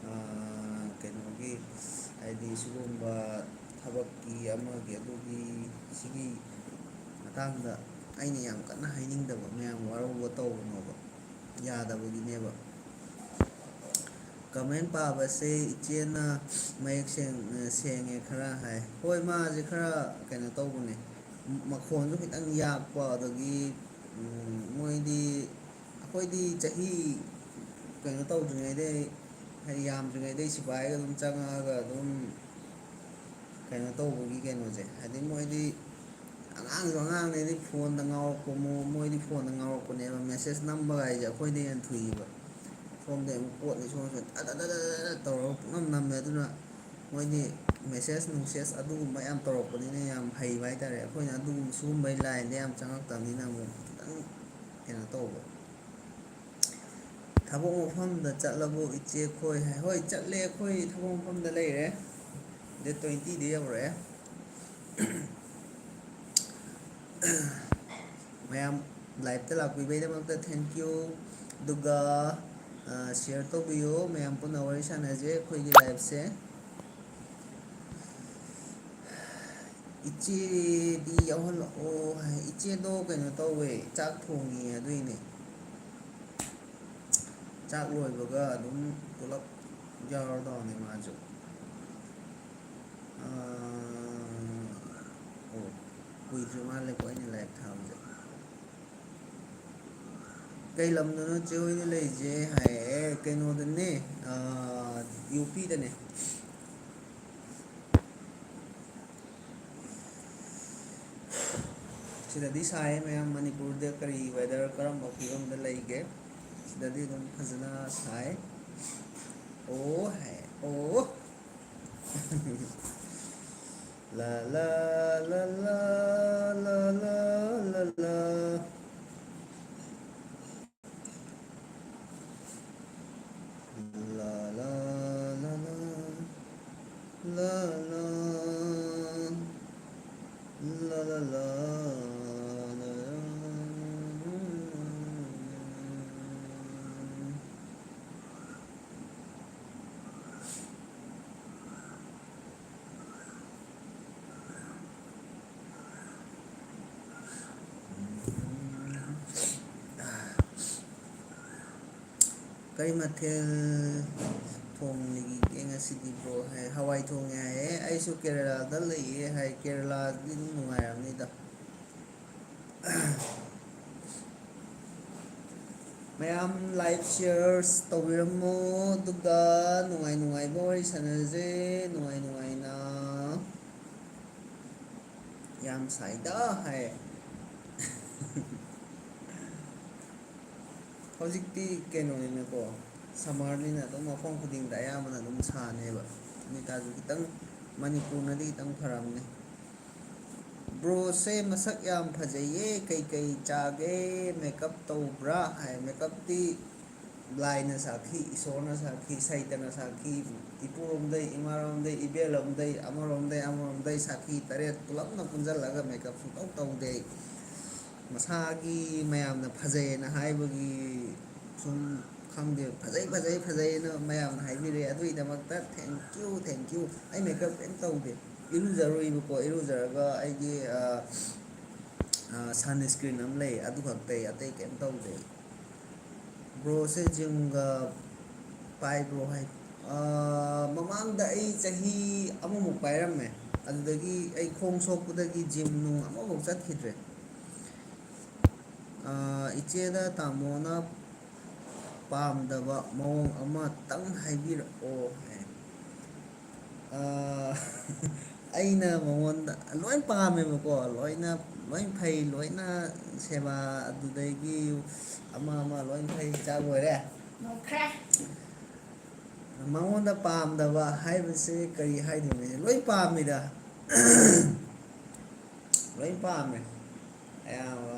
ꯑꯥ, ꯀꯩꯅꯣꯒꯤ, ꯍꯥꯏꯗꯤ ꯁꯤꯒꯨꯝꯕ ꯊꯕꯛꯀꯤ ꯑꯃꯒꯤ ꯑꯗꯨꯒꯤ ꯁꯤꯒꯤ ꯃꯇꯥꯡꯗ ꯑꯩꯅ ꯌꯥꯝ ꯀꯟꯅ ꯍꯥꯏꯅꯤꯡꯗꯕ, ꯃꯌꯥꯝ ꯋꯥꯔꯧꯕ ꯇꯧꯒꯅꯣꯕ, ꯌꯥꯗꯕꯒꯤꯅꯦꯕ꯫ ꯀꯃꯦꯟ ꯄꯥꯕꯁꯦ ꯏꯆꯦꯅ ꯃꯌꯦꯛ ꯁꯦꯡ-, ꯁꯦꯡꯉꯦ ꯈꯔ ꯍꯥꯏ꯫ ꯍꯣꯏ, ꯃꯥꯁꯦ ꯈꯔ ꯀꯩꯅꯣ ꯇꯧꯕꯅꯦ, ꯃꯈꯣꯟꯁꯨ ꯈꯤꯇꯪ ꯌꯥꯛꯄ, ꯑꯗꯒꯤ, ꯎꯝ, ꯃꯣꯏꯗꯤ, ꯑꯩꯈꯣꯏꯗꯤ ꯆꯍꯤ ꯀꯩꯅꯣ ꯇꯧꯗ꯭ꯔꯤꯉꯩꯗꯩ, ꯍꯥꯏꯗꯤ ꯌꯥꯝꯗ꯭ꯔꯤꯉꯩꯗꯩ ꯁꯤꯐꯥꯏꯒ ꯑꯗꯨꯝ ꯆꯪꯉꯛꯑꯒ ꯑꯗꯨꯝ ꯀꯩꯅꯣ ꯇꯧꯕꯒꯤ ꯀꯩꯅꯣꯁꯦ, ꯍꯥꯏꯗꯤ ꯃꯣꯏꯗꯤ ꯑꯉꯥꯡꯁꯨ ꯑꯉꯥꯡꯅꯦ, ꯑꯗꯩ ꯐꯣꯟꯗ ꯉꯥꯎꯔꯛꯄ, ꯃꯣ-, ꯃꯣꯏꯗꯤ ꯐꯣꯟꯗ ꯉꯥꯎꯔꯛꯄꯅꯦꯕ꯫ ꯃꯦꯁꯦꯖ ꯅꯝꯕꯒ ꯍꯥꯏꯁꯦ ꯑꯩꯈꯣꯏꯗꯩ ꯍꯦꯟꯅ ꯊꯨꯏꯕ꯫ ꯁꯣꯝꯗꯩ ꯑꯃꯨꯛ ꯀꯣꯠꯅꯤ, ꯁꯣꯝꯗ ꯁꯣꯝꯗ ꯇꯗ ꯇꯗ ꯇꯗ ꯇꯧꯔꯒ ꯄꯨꯡꯅꯝ ꯅꯝꯃꯦ꯫ ꯑꯗꯨꯅ ꯃꯣꯏꯗꯤ ꯃꯦꯁꯦꯖ ꯅꯨꯡꯁꯦꯖ ꯑꯗꯨꯒꯨꯝꯕ ꯌꯥꯝ ꯇꯧꯔꯛꯄꯅꯤꯅ ꯌꯥꯝ ꯍꯩꯕ ꯍꯥꯏꯇꯥꯔꯦ꯫ ꯑꯩꯈꯣꯏꯅ ꯑꯗꯨꯒꯨꯝꯕ ꯁꯤꯒꯨꯝꯕꯒꯤ ꯂꯥꯏꯟꯗ ꯌꯥꯝ ꯆꯪꯉꯛꯇꯕꯅꯤꯅ ꯑꯃꯨꯛ ꯈꯤꯇꯪ ꯀꯩꯅꯣ ꯇꯧꯕ꯫ "ꯊꯕꯛ ꯃꯐꯝꯗ ꯆꯠꯂꯕꯣ ꯏꯆꯦ ꯈꯣꯏ?" ꯍꯥꯏ꯫ ꯍꯣꯏ, ꯆꯠꯂꯦ, ꯑꯩꯈꯣꯏ ꯊꯕꯛ ꯃꯐꯝꯗ ꯂꯩꯔꯦ꯫ ꯗꯦꯠ ꯇ꯭ꯋꯦꯟꯇꯤꯗ ꯌꯧꯔꯛꯑꯦ꯫ ꯃꯌꯥꯝ ꯂꯥꯏꯞꯇ ꯂꯥꯛꯄꯤꯕꯩꯗꯃꯛꯇ thank you꯫ ꯑꯗꯨꯒ, ꯑ, ꯁꯤꯌꯔ ꯇꯧꯕꯤꯌꯨ, ꯃꯌꯥꯝ ꯄꯨꯟꯅ ꯋꯥꯔꯤ ꯁꯥꯟꯅꯁꯦ ꯑꯩꯈꯣꯏꯒꯤ ꯂꯥꯏꯞꯁꯦ꯫ "ꯏꯆꯦꯗꯤ ꯌꯥꯎꯍꯜꯂꯛꯑꯣ" ꯍꯥꯏ꯫ ꯏꯆꯦꯗꯣ ꯀꯩꯅꯣ ꯇꯧꯋꯦ, ꯆꯥꯛ ꯊꯣꯡꯉꯤ, ꯑꯗꯨꯏꯅꯦ꯫ ꯆꯥꯛ ꯂꯣꯏꯕꯒ ꯑꯗꯨꯝ ꯄꯨꯂꯞ ꯌꯥꯎꯔꯗꯧꯅꯦ ꯃꯥꯁꯨ꯫ ꯑꯥ, ꯑꯣ, ꯀꯨꯏꯗ꯭ꯔꯤ ꯃꯥꯜꯂꯦꯀꯣ ꯑꯩꯅ ꯂꯥꯏꯚ ꯊꯥꯕꯁꯦ꯫ ꯀꯩ ꯂꯝꯗꯅꯣ ꯆꯦ ꯍꯣꯏꯅ ꯂꯩꯁꯦ ꯍꯥꯏꯌꯦ? ꯀꯩꯅꯣꯗꯅꯦ, ꯌꯨ ꯄꯤꯗꯅꯦ꯫ ꯁꯤꯗꯗꯤ ꯁꯥꯏꯌꯦ ꯃꯌꯥꯝ꯫ ꯃꯅꯤꯄꯨꯔꯗ ꯀꯔꯤ ꯋꯦꯗꯔ, ꯀꯔꯝꯕ ꯐꯤꯕꯝꯗ ꯂꯩꯒꯦ? ꯁꯤꯗꯗꯤ ꯑꯗꯨꯝ ꯐꯖꯅ ꯁꯥꯏ꯫ ꯑꯣ ꯍꯥꯏ, ꯑꯣ꯫ ꯂꯥ ꯂꯥ ꯂꯥ ꯂꯥ ꯂꯥ ꯂꯥ ꯂꯥ ꯂꯥ꯫ ꯂꯥ ꯂꯥ ꯂꯥ ꯂꯥ ꯂꯥ ꯂꯥ ꯂꯥ ꯂꯥ ꯂꯥ꯫ ꯀꯔꯤ ꯃꯊꯦꯜ ꯊꯣꯡꯂꯤꯒꯦ ꯉꯁꯤꯗꯤ ꯕ꯭ꯔꯣ ꯍꯥꯏ? ꯍꯋꯥꯏ ꯊꯣꯡꯉꯦ ꯍꯥꯏꯌꯦ꯫ ꯑꯩꯁꯨ ꯀꯦꯔꯦꯂꯥꯗ ꯂꯩꯌꯦ ꯍꯥꯏ꯫ ꯀꯦꯔꯦꯂꯥꯗꯤ ꯑꯗꯨꯝ ꯅꯨꯡꯉꯥꯏꯔꯝꯅꯤꯗ꯫ ꯃꯌꯥꯝ ꯂꯥꯏꯚ ꯁꯤꯌꯔꯁ ꯇꯧꯕꯤꯔꯝꯃꯣ, ꯑꯗꯨꯒ ꯅꯨꯡꯉꯥꯏ ꯅꯨꯡꯉꯥꯏꯕ ꯋꯥꯔꯤ ꯁꯥꯟꯅꯁꯦ, ꯅꯨꯡꯉꯥꯏ ꯅꯨꯡꯉꯥꯏꯅ꯫ ꯌꯥꯝ ꯁꯥꯏꯗ ꯍꯥꯏ꯫ ꯍꯧꯖꯤꯛꯇꯤ ꯀꯩꯅꯣꯅꯤꯅꯀꯣ, ꯁꯝꯃꯔꯅꯤꯅ ꯑꯗꯨꯝ ꯃꯐꯝ ꯈꯨꯗꯤꯡꯗ ꯑꯌꯥꯝꯕꯅ ꯑꯗꯨꯝ ꯁꯥꯅꯦꯕ꯫ ꯑꯗꯨ ꯑꯣꯏꯇꯥꯔꯁꯨ ꯈꯤꯇꯪ ꯃꯅꯤꯄꯨꯔꯅꯗꯤ ꯈꯤꯇꯪ ꯐꯔꯝꯅꯤ꯫ ꯕ꯭ꯔꯣꯁꯦ ꯃꯁꯛ ꯌꯥꯝ ꯐꯖꯩꯌꯦ, ꯀꯩꯀꯩ ꯆꯥꯒꯦ, ꯃꯦꯀꯞ ꯇꯧꯕ꯭ꯔꯥ ꯍꯥꯏ꯫ ꯃꯦꯀꯞꯇꯤ ꯂꯥꯏꯅ ꯁꯥꯈꯤ, ꯏꯁꯣꯔꯅ ꯁꯥꯈꯤ, ꯁꯩꯇꯅ ꯁꯥꯈꯤ, ꯏꯄꯨꯔꯣꯝꯗꯩ, ꯏꯃꯥꯔꯣꯝꯗꯩ, ꯏꯕꯦꯜꯂꯣꯝꯗꯩ, ꯑꯃꯔꯣꯝꯗꯩ, ꯑꯃꯔꯣꯝꯗꯩ ꯁꯥꯈꯤ ꯇꯔꯦꯠ ꯄꯨꯂꯞꯅ ꯄꯨꯟꯁꯤꯜꯂꯒ ꯃꯦꯀꯞ ꯁꯨꯡꯇꯧ ꯇꯧꯗꯦ꯫ ꯃꯁꯥꯒꯤ ꯃꯌꯥꯝꯅ ꯐꯖꯩꯌꯦꯅ ꯍꯥꯏꯕꯒꯤ ꯁꯨꯝ ꯈꯪꯗꯦ, ꯐꯖꯩ, ꯐꯖꯩ, ꯐꯖꯩꯅ ꯃꯌꯥꯝꯅ ꯍꯥꯏꯕꯤꯔꯛꯑꯦ꯫ ꯑꯗꯨꯒꯤꯗꯃꯛꯇ thank you, thank you꯫ ꯑꯩ ꯃꯦꯀꯞ ꯀꯩꯝ ꯇꯧꯗꯦ꯫ ꯏꯔꯨꯖꯔꯨꯏꯕꯀꯣ, ꯏꯔꯨꯖꯔꯒ ꯑꯩꯒꯤ, ꯑ, ꯑ, sunscreen ꯑꯃ ꯂꯩ, ꯑꯗꯨ ꯈꯛ ꯇꯩ, ꯑꯇꯩ ꯀꯩꯝ ꯇꯧꯗꯦ꯫ ꯕ꯭ꯔꯣꯁꯦ ꯖꯤꯝꯒ ꯄꯥꯏꯕ꯭ꯔꯣ ꯍꯥꯏ? ꯑ, ꯃꯃꯥꯡꯗ ꯑꯩ ꯆꯍꯤ ꯑꯃꯃꯨꯛ ꯄꯥꯏꯔꯝꯃꯦ꯫ ꯑꯗꯨꯗꯒꯤ ꯑꯩ ꯈꯣꯡ ꯁꯣꯛꯄꯗꯒꯤ ꯖꯤꯝ ꯅꯨꯡ ꯑꯃꯐꯥꯎ ꯆꯠꯈꯤꯗ꯭ꯔꯦ꯫ ꯑ, ꯏꯆꯦꯗ ꯇꯥꯃꯣꯅ ꯄꯥꯝꯗꯕ ꯃꯑꯣꯡ ꯑꯃꯇꯪ ꯍꯥꯏꯕꯤꯔꯛꯑꯣ ꯍꯥꯏ꯫ ꯑ, ꯑꯩꯅ ꯃꯉꯣꯟꯗ ꯂꯣꯏ ꯄꯥꯝꯃꯦꯕꯀꯣ, ꯂꯣꯏꯅ, ꯂꯣꯏ ꯐꯩ, ꯂꯣꯏꯅ ꯁꯦꯕꯥ, ꯑꯗꯨꯗꯒꯤ ꯑꯃ ꯑꯃ ꯂꯣꯏ ꯐꯩ, ꯆꯥꯛ ꯂꯣꯏꯔꯦ꯫ ꯅꯣꯛꯈ꯭ꯔꯦ꯫ ꯃꯉꯣꯟꯗ ꯄꯥꯝꯗꯕ ꯍꯥꯏꯕꯁꯦ ꯀꯔꯤ ꯍꯥꯏꯗꯣꯏꯅꯣ? ꯂꯣꯏ ꯄꯥꯝꯃꯤꯗ꯫ ꯂꯣꯏ ꯄꯥꯝꯃꯦ꯫ ꯑꯌꯥꯝꯕ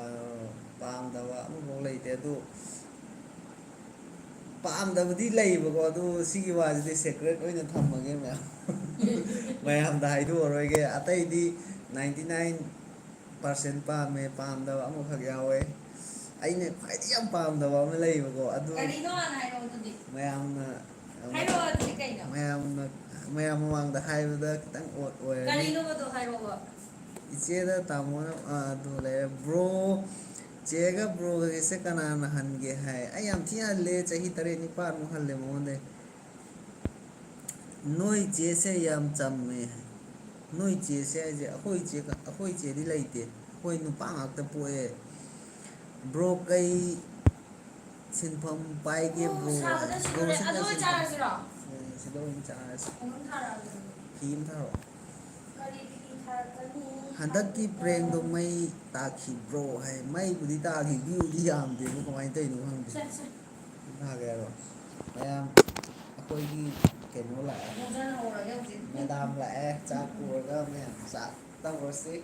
ꯄꯥꯝꯗꯕ ꯑꯃꯐꯥꯎ ꯂꯩꯇꯦ꯫ ꯑꯗꯨ ꯄꯥꯝꯗꯕꯗꯤ ꯂꯩꯌꯦꯕꯀꯣ, ꯑꯗꯨ ꯁꯤꯒꯤ ꯋꯥꯁꯤꯗꯤ secret ꯑꯣꯏꯅ ꯊꯝꯃꯒꯦ ꯃꯌꯥꯝ꯫ ꯃꯌꯥꯝꯗ ꯍꯥꯏꯗꯣꯛꯑꯔꯣꯏꯒꯦ꯫ ꯑꯇꯩꯗꯤ ninety nine percent ꯄꯥꯝꯃꯦ, ꯄꯥꯝꯗꯕ ꯑꯃꯈꯛ ꯌꯥꯎꯋꯦ꯫ ꯑꯩꯅ ꯈ꯭ꯋꯥꯏꯗꯒꯤ ꯌꯥꯝ ꯄꯥꯝꯗꯕ ꯑꯃ ꯂꯩꯌꯦꯕꯀꯣ, ꯑꯗꯨ ꯀꯔꯤꯅꯣ ꯍꯥꯟꯅ ꯍꯥꯏꯔꯛꯑꯣ ꯑꯗꯨꯗꯤ꯫ ꯃꯌꯥꯝꯅ ꯍꯥꯏꯔꯛꯑꯣ ꯑꯗꯨꯗꯤ ꯀꯩꯅꯣ? ꯃꯌꯥꯝꯅ, ꯃꯌꯥꯝ ꯃꯃꯥꯡꯗ ꯍꯥꯏꯕꯗ ꯈꯤꯇꯪ odd ꯑꯣꯏꯔꯅꯤ꯫ ꯀꯔꯤꯅꯣꯕꯗꯣ ꯍꯥꯏꯔꯛꯑꯣꯕ꯫ ꯏꯆꯦꯗ ꯇꯥꯃꯣꯅ, ꯑꯥ, ꯑꯗꯨ ꯂꯩꯔꯦ꯫ Bro, ꯆꯦꯒ broꯒꯁꯦ ꯀꯅꯥꯅ ꯍꯟꯒꯦ ꯍꯥꯏ? ꯑꯩ ꯌꯥꯝ ꯊꯤ ꯍꯜꯂꯦ, ꯆꯍꯤ ꯇꯔꯦꯠ ꯅꯤꯄꯥꯟꯃꯨꯛ ꯍꯜꯂꯦ ꯃꯉꯣꯟꯗꯩ꯫ ꯅꯣꯏ ꯆꯦꯁꯦ ꯌꯥꯝ ꯆꯝꯃꯦ꯫ ꯅꯣꯏ ꯆꯦꯁꯦ ꯍꯥꯏꯁꯦ ꯑꯩꯈꯣꯏ ꯆꯦ, ꯑꯩꯈꯣꯏ ꯆꯦꯗꯤ ꯂꯩꯇꯦ꯫ ꯑꯩꯈꯣꯏ ꯅꯨꯄꯥ ꯉꯥꯛꯇ ꯄꯣꯛꯑꯦ꯫ Bro, ꯀꯩ ꯁꯤꯟꯐꯝ ꯄꯥꯏꯒꯦ, ꯑꯣ, bro? ꯁꯥꯕꯗ ꯍꯥꯏ꯫ ꯁꯤꯗꯣꯔꯦ꯫ Broꯁꯦ ꯑꯗꯨ ꯀꯩ ꯑꯣꯏꯅ ꯁꯤꯟꯐꯝ? ꯆꯥꯔꯁꯤꯔꯣ? ꯑꯦ, ꯁꯤꯗ ꯑꯣꯏꯅ ꯆꯥꯔꯁꯤ꯫ ꯀꯩꯅꯣꯝ ꯊꯥꯔꯛꯑꯒꯦ꯫ ꯐꯤ ꯑꯃ ꯊꯥꯔꯛꯑꯣ꯫ ꯀꯔꯤ ꯐꯤ ꯊꯥꯔꯛꯀꯅꯤ? ꯍꯟꯗꯛꯀꯤ prankꯗꯣ ꯃꯩ ꯇꯥꯈꯤ, bro, ꯍꯥꯏ꯫ ꯃꯩꯕꯨꯗꯤ ꯇꯥꯈꯤ, viewꯗꯤ ꯌꯥꯝꯗꯦꯕꯨ, ꯀꯃꯥꯏꯅ ꯇꯧꯔꯤꯅꯣ ꯈꯪꯗꯦ꯫ ꯁꯦ, ꯁꯦ꯫ ꯊꯥꯒꯦ ꯍꯥꯏꯔꯣ? ꯃꯌꯥꯝ, ꯑꯩꯈꯣꯏꯒꯤ ꯀꯩꯅꯣ ꯂꯥꯛꯑꯦ꯫ ꯃꯨꯛꯖꯟ ꯍꯧꯔꯒꯦ ꯍꯧꯖꯤꯛ꯫ Madam ꯂꯥꯛꯑꯦ, ꯆꯥꯛ ꯄꯨꯔꯒ ꯃꯌꯥꯝ ꯆꯥꯛ ꯇꯧꯔꯁꯤ꯫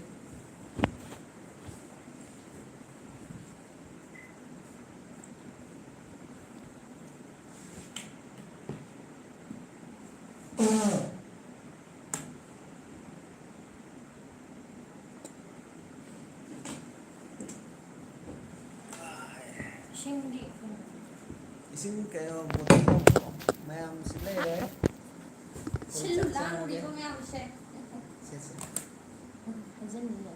ꯏꯁꯤꯡꯗꯤ? ꯏꯁꯤꯡ ꯀꯩꯅꯣ, bottle ꯃꯌꯥꯝ ꯁꯤ ꯂꯩꯔꯦ꯫ ꯁꯤꯜꯂꯨ ꯂꯥꯡꯉꯨꯔꯤꯕ ꯃꯌꯥꯝꯁꯦ꯫ ꯁꯦ, ꯁꯦ꯫ ꯍꯩꯖꯤꯟꯕꯤꯌꯣ꯫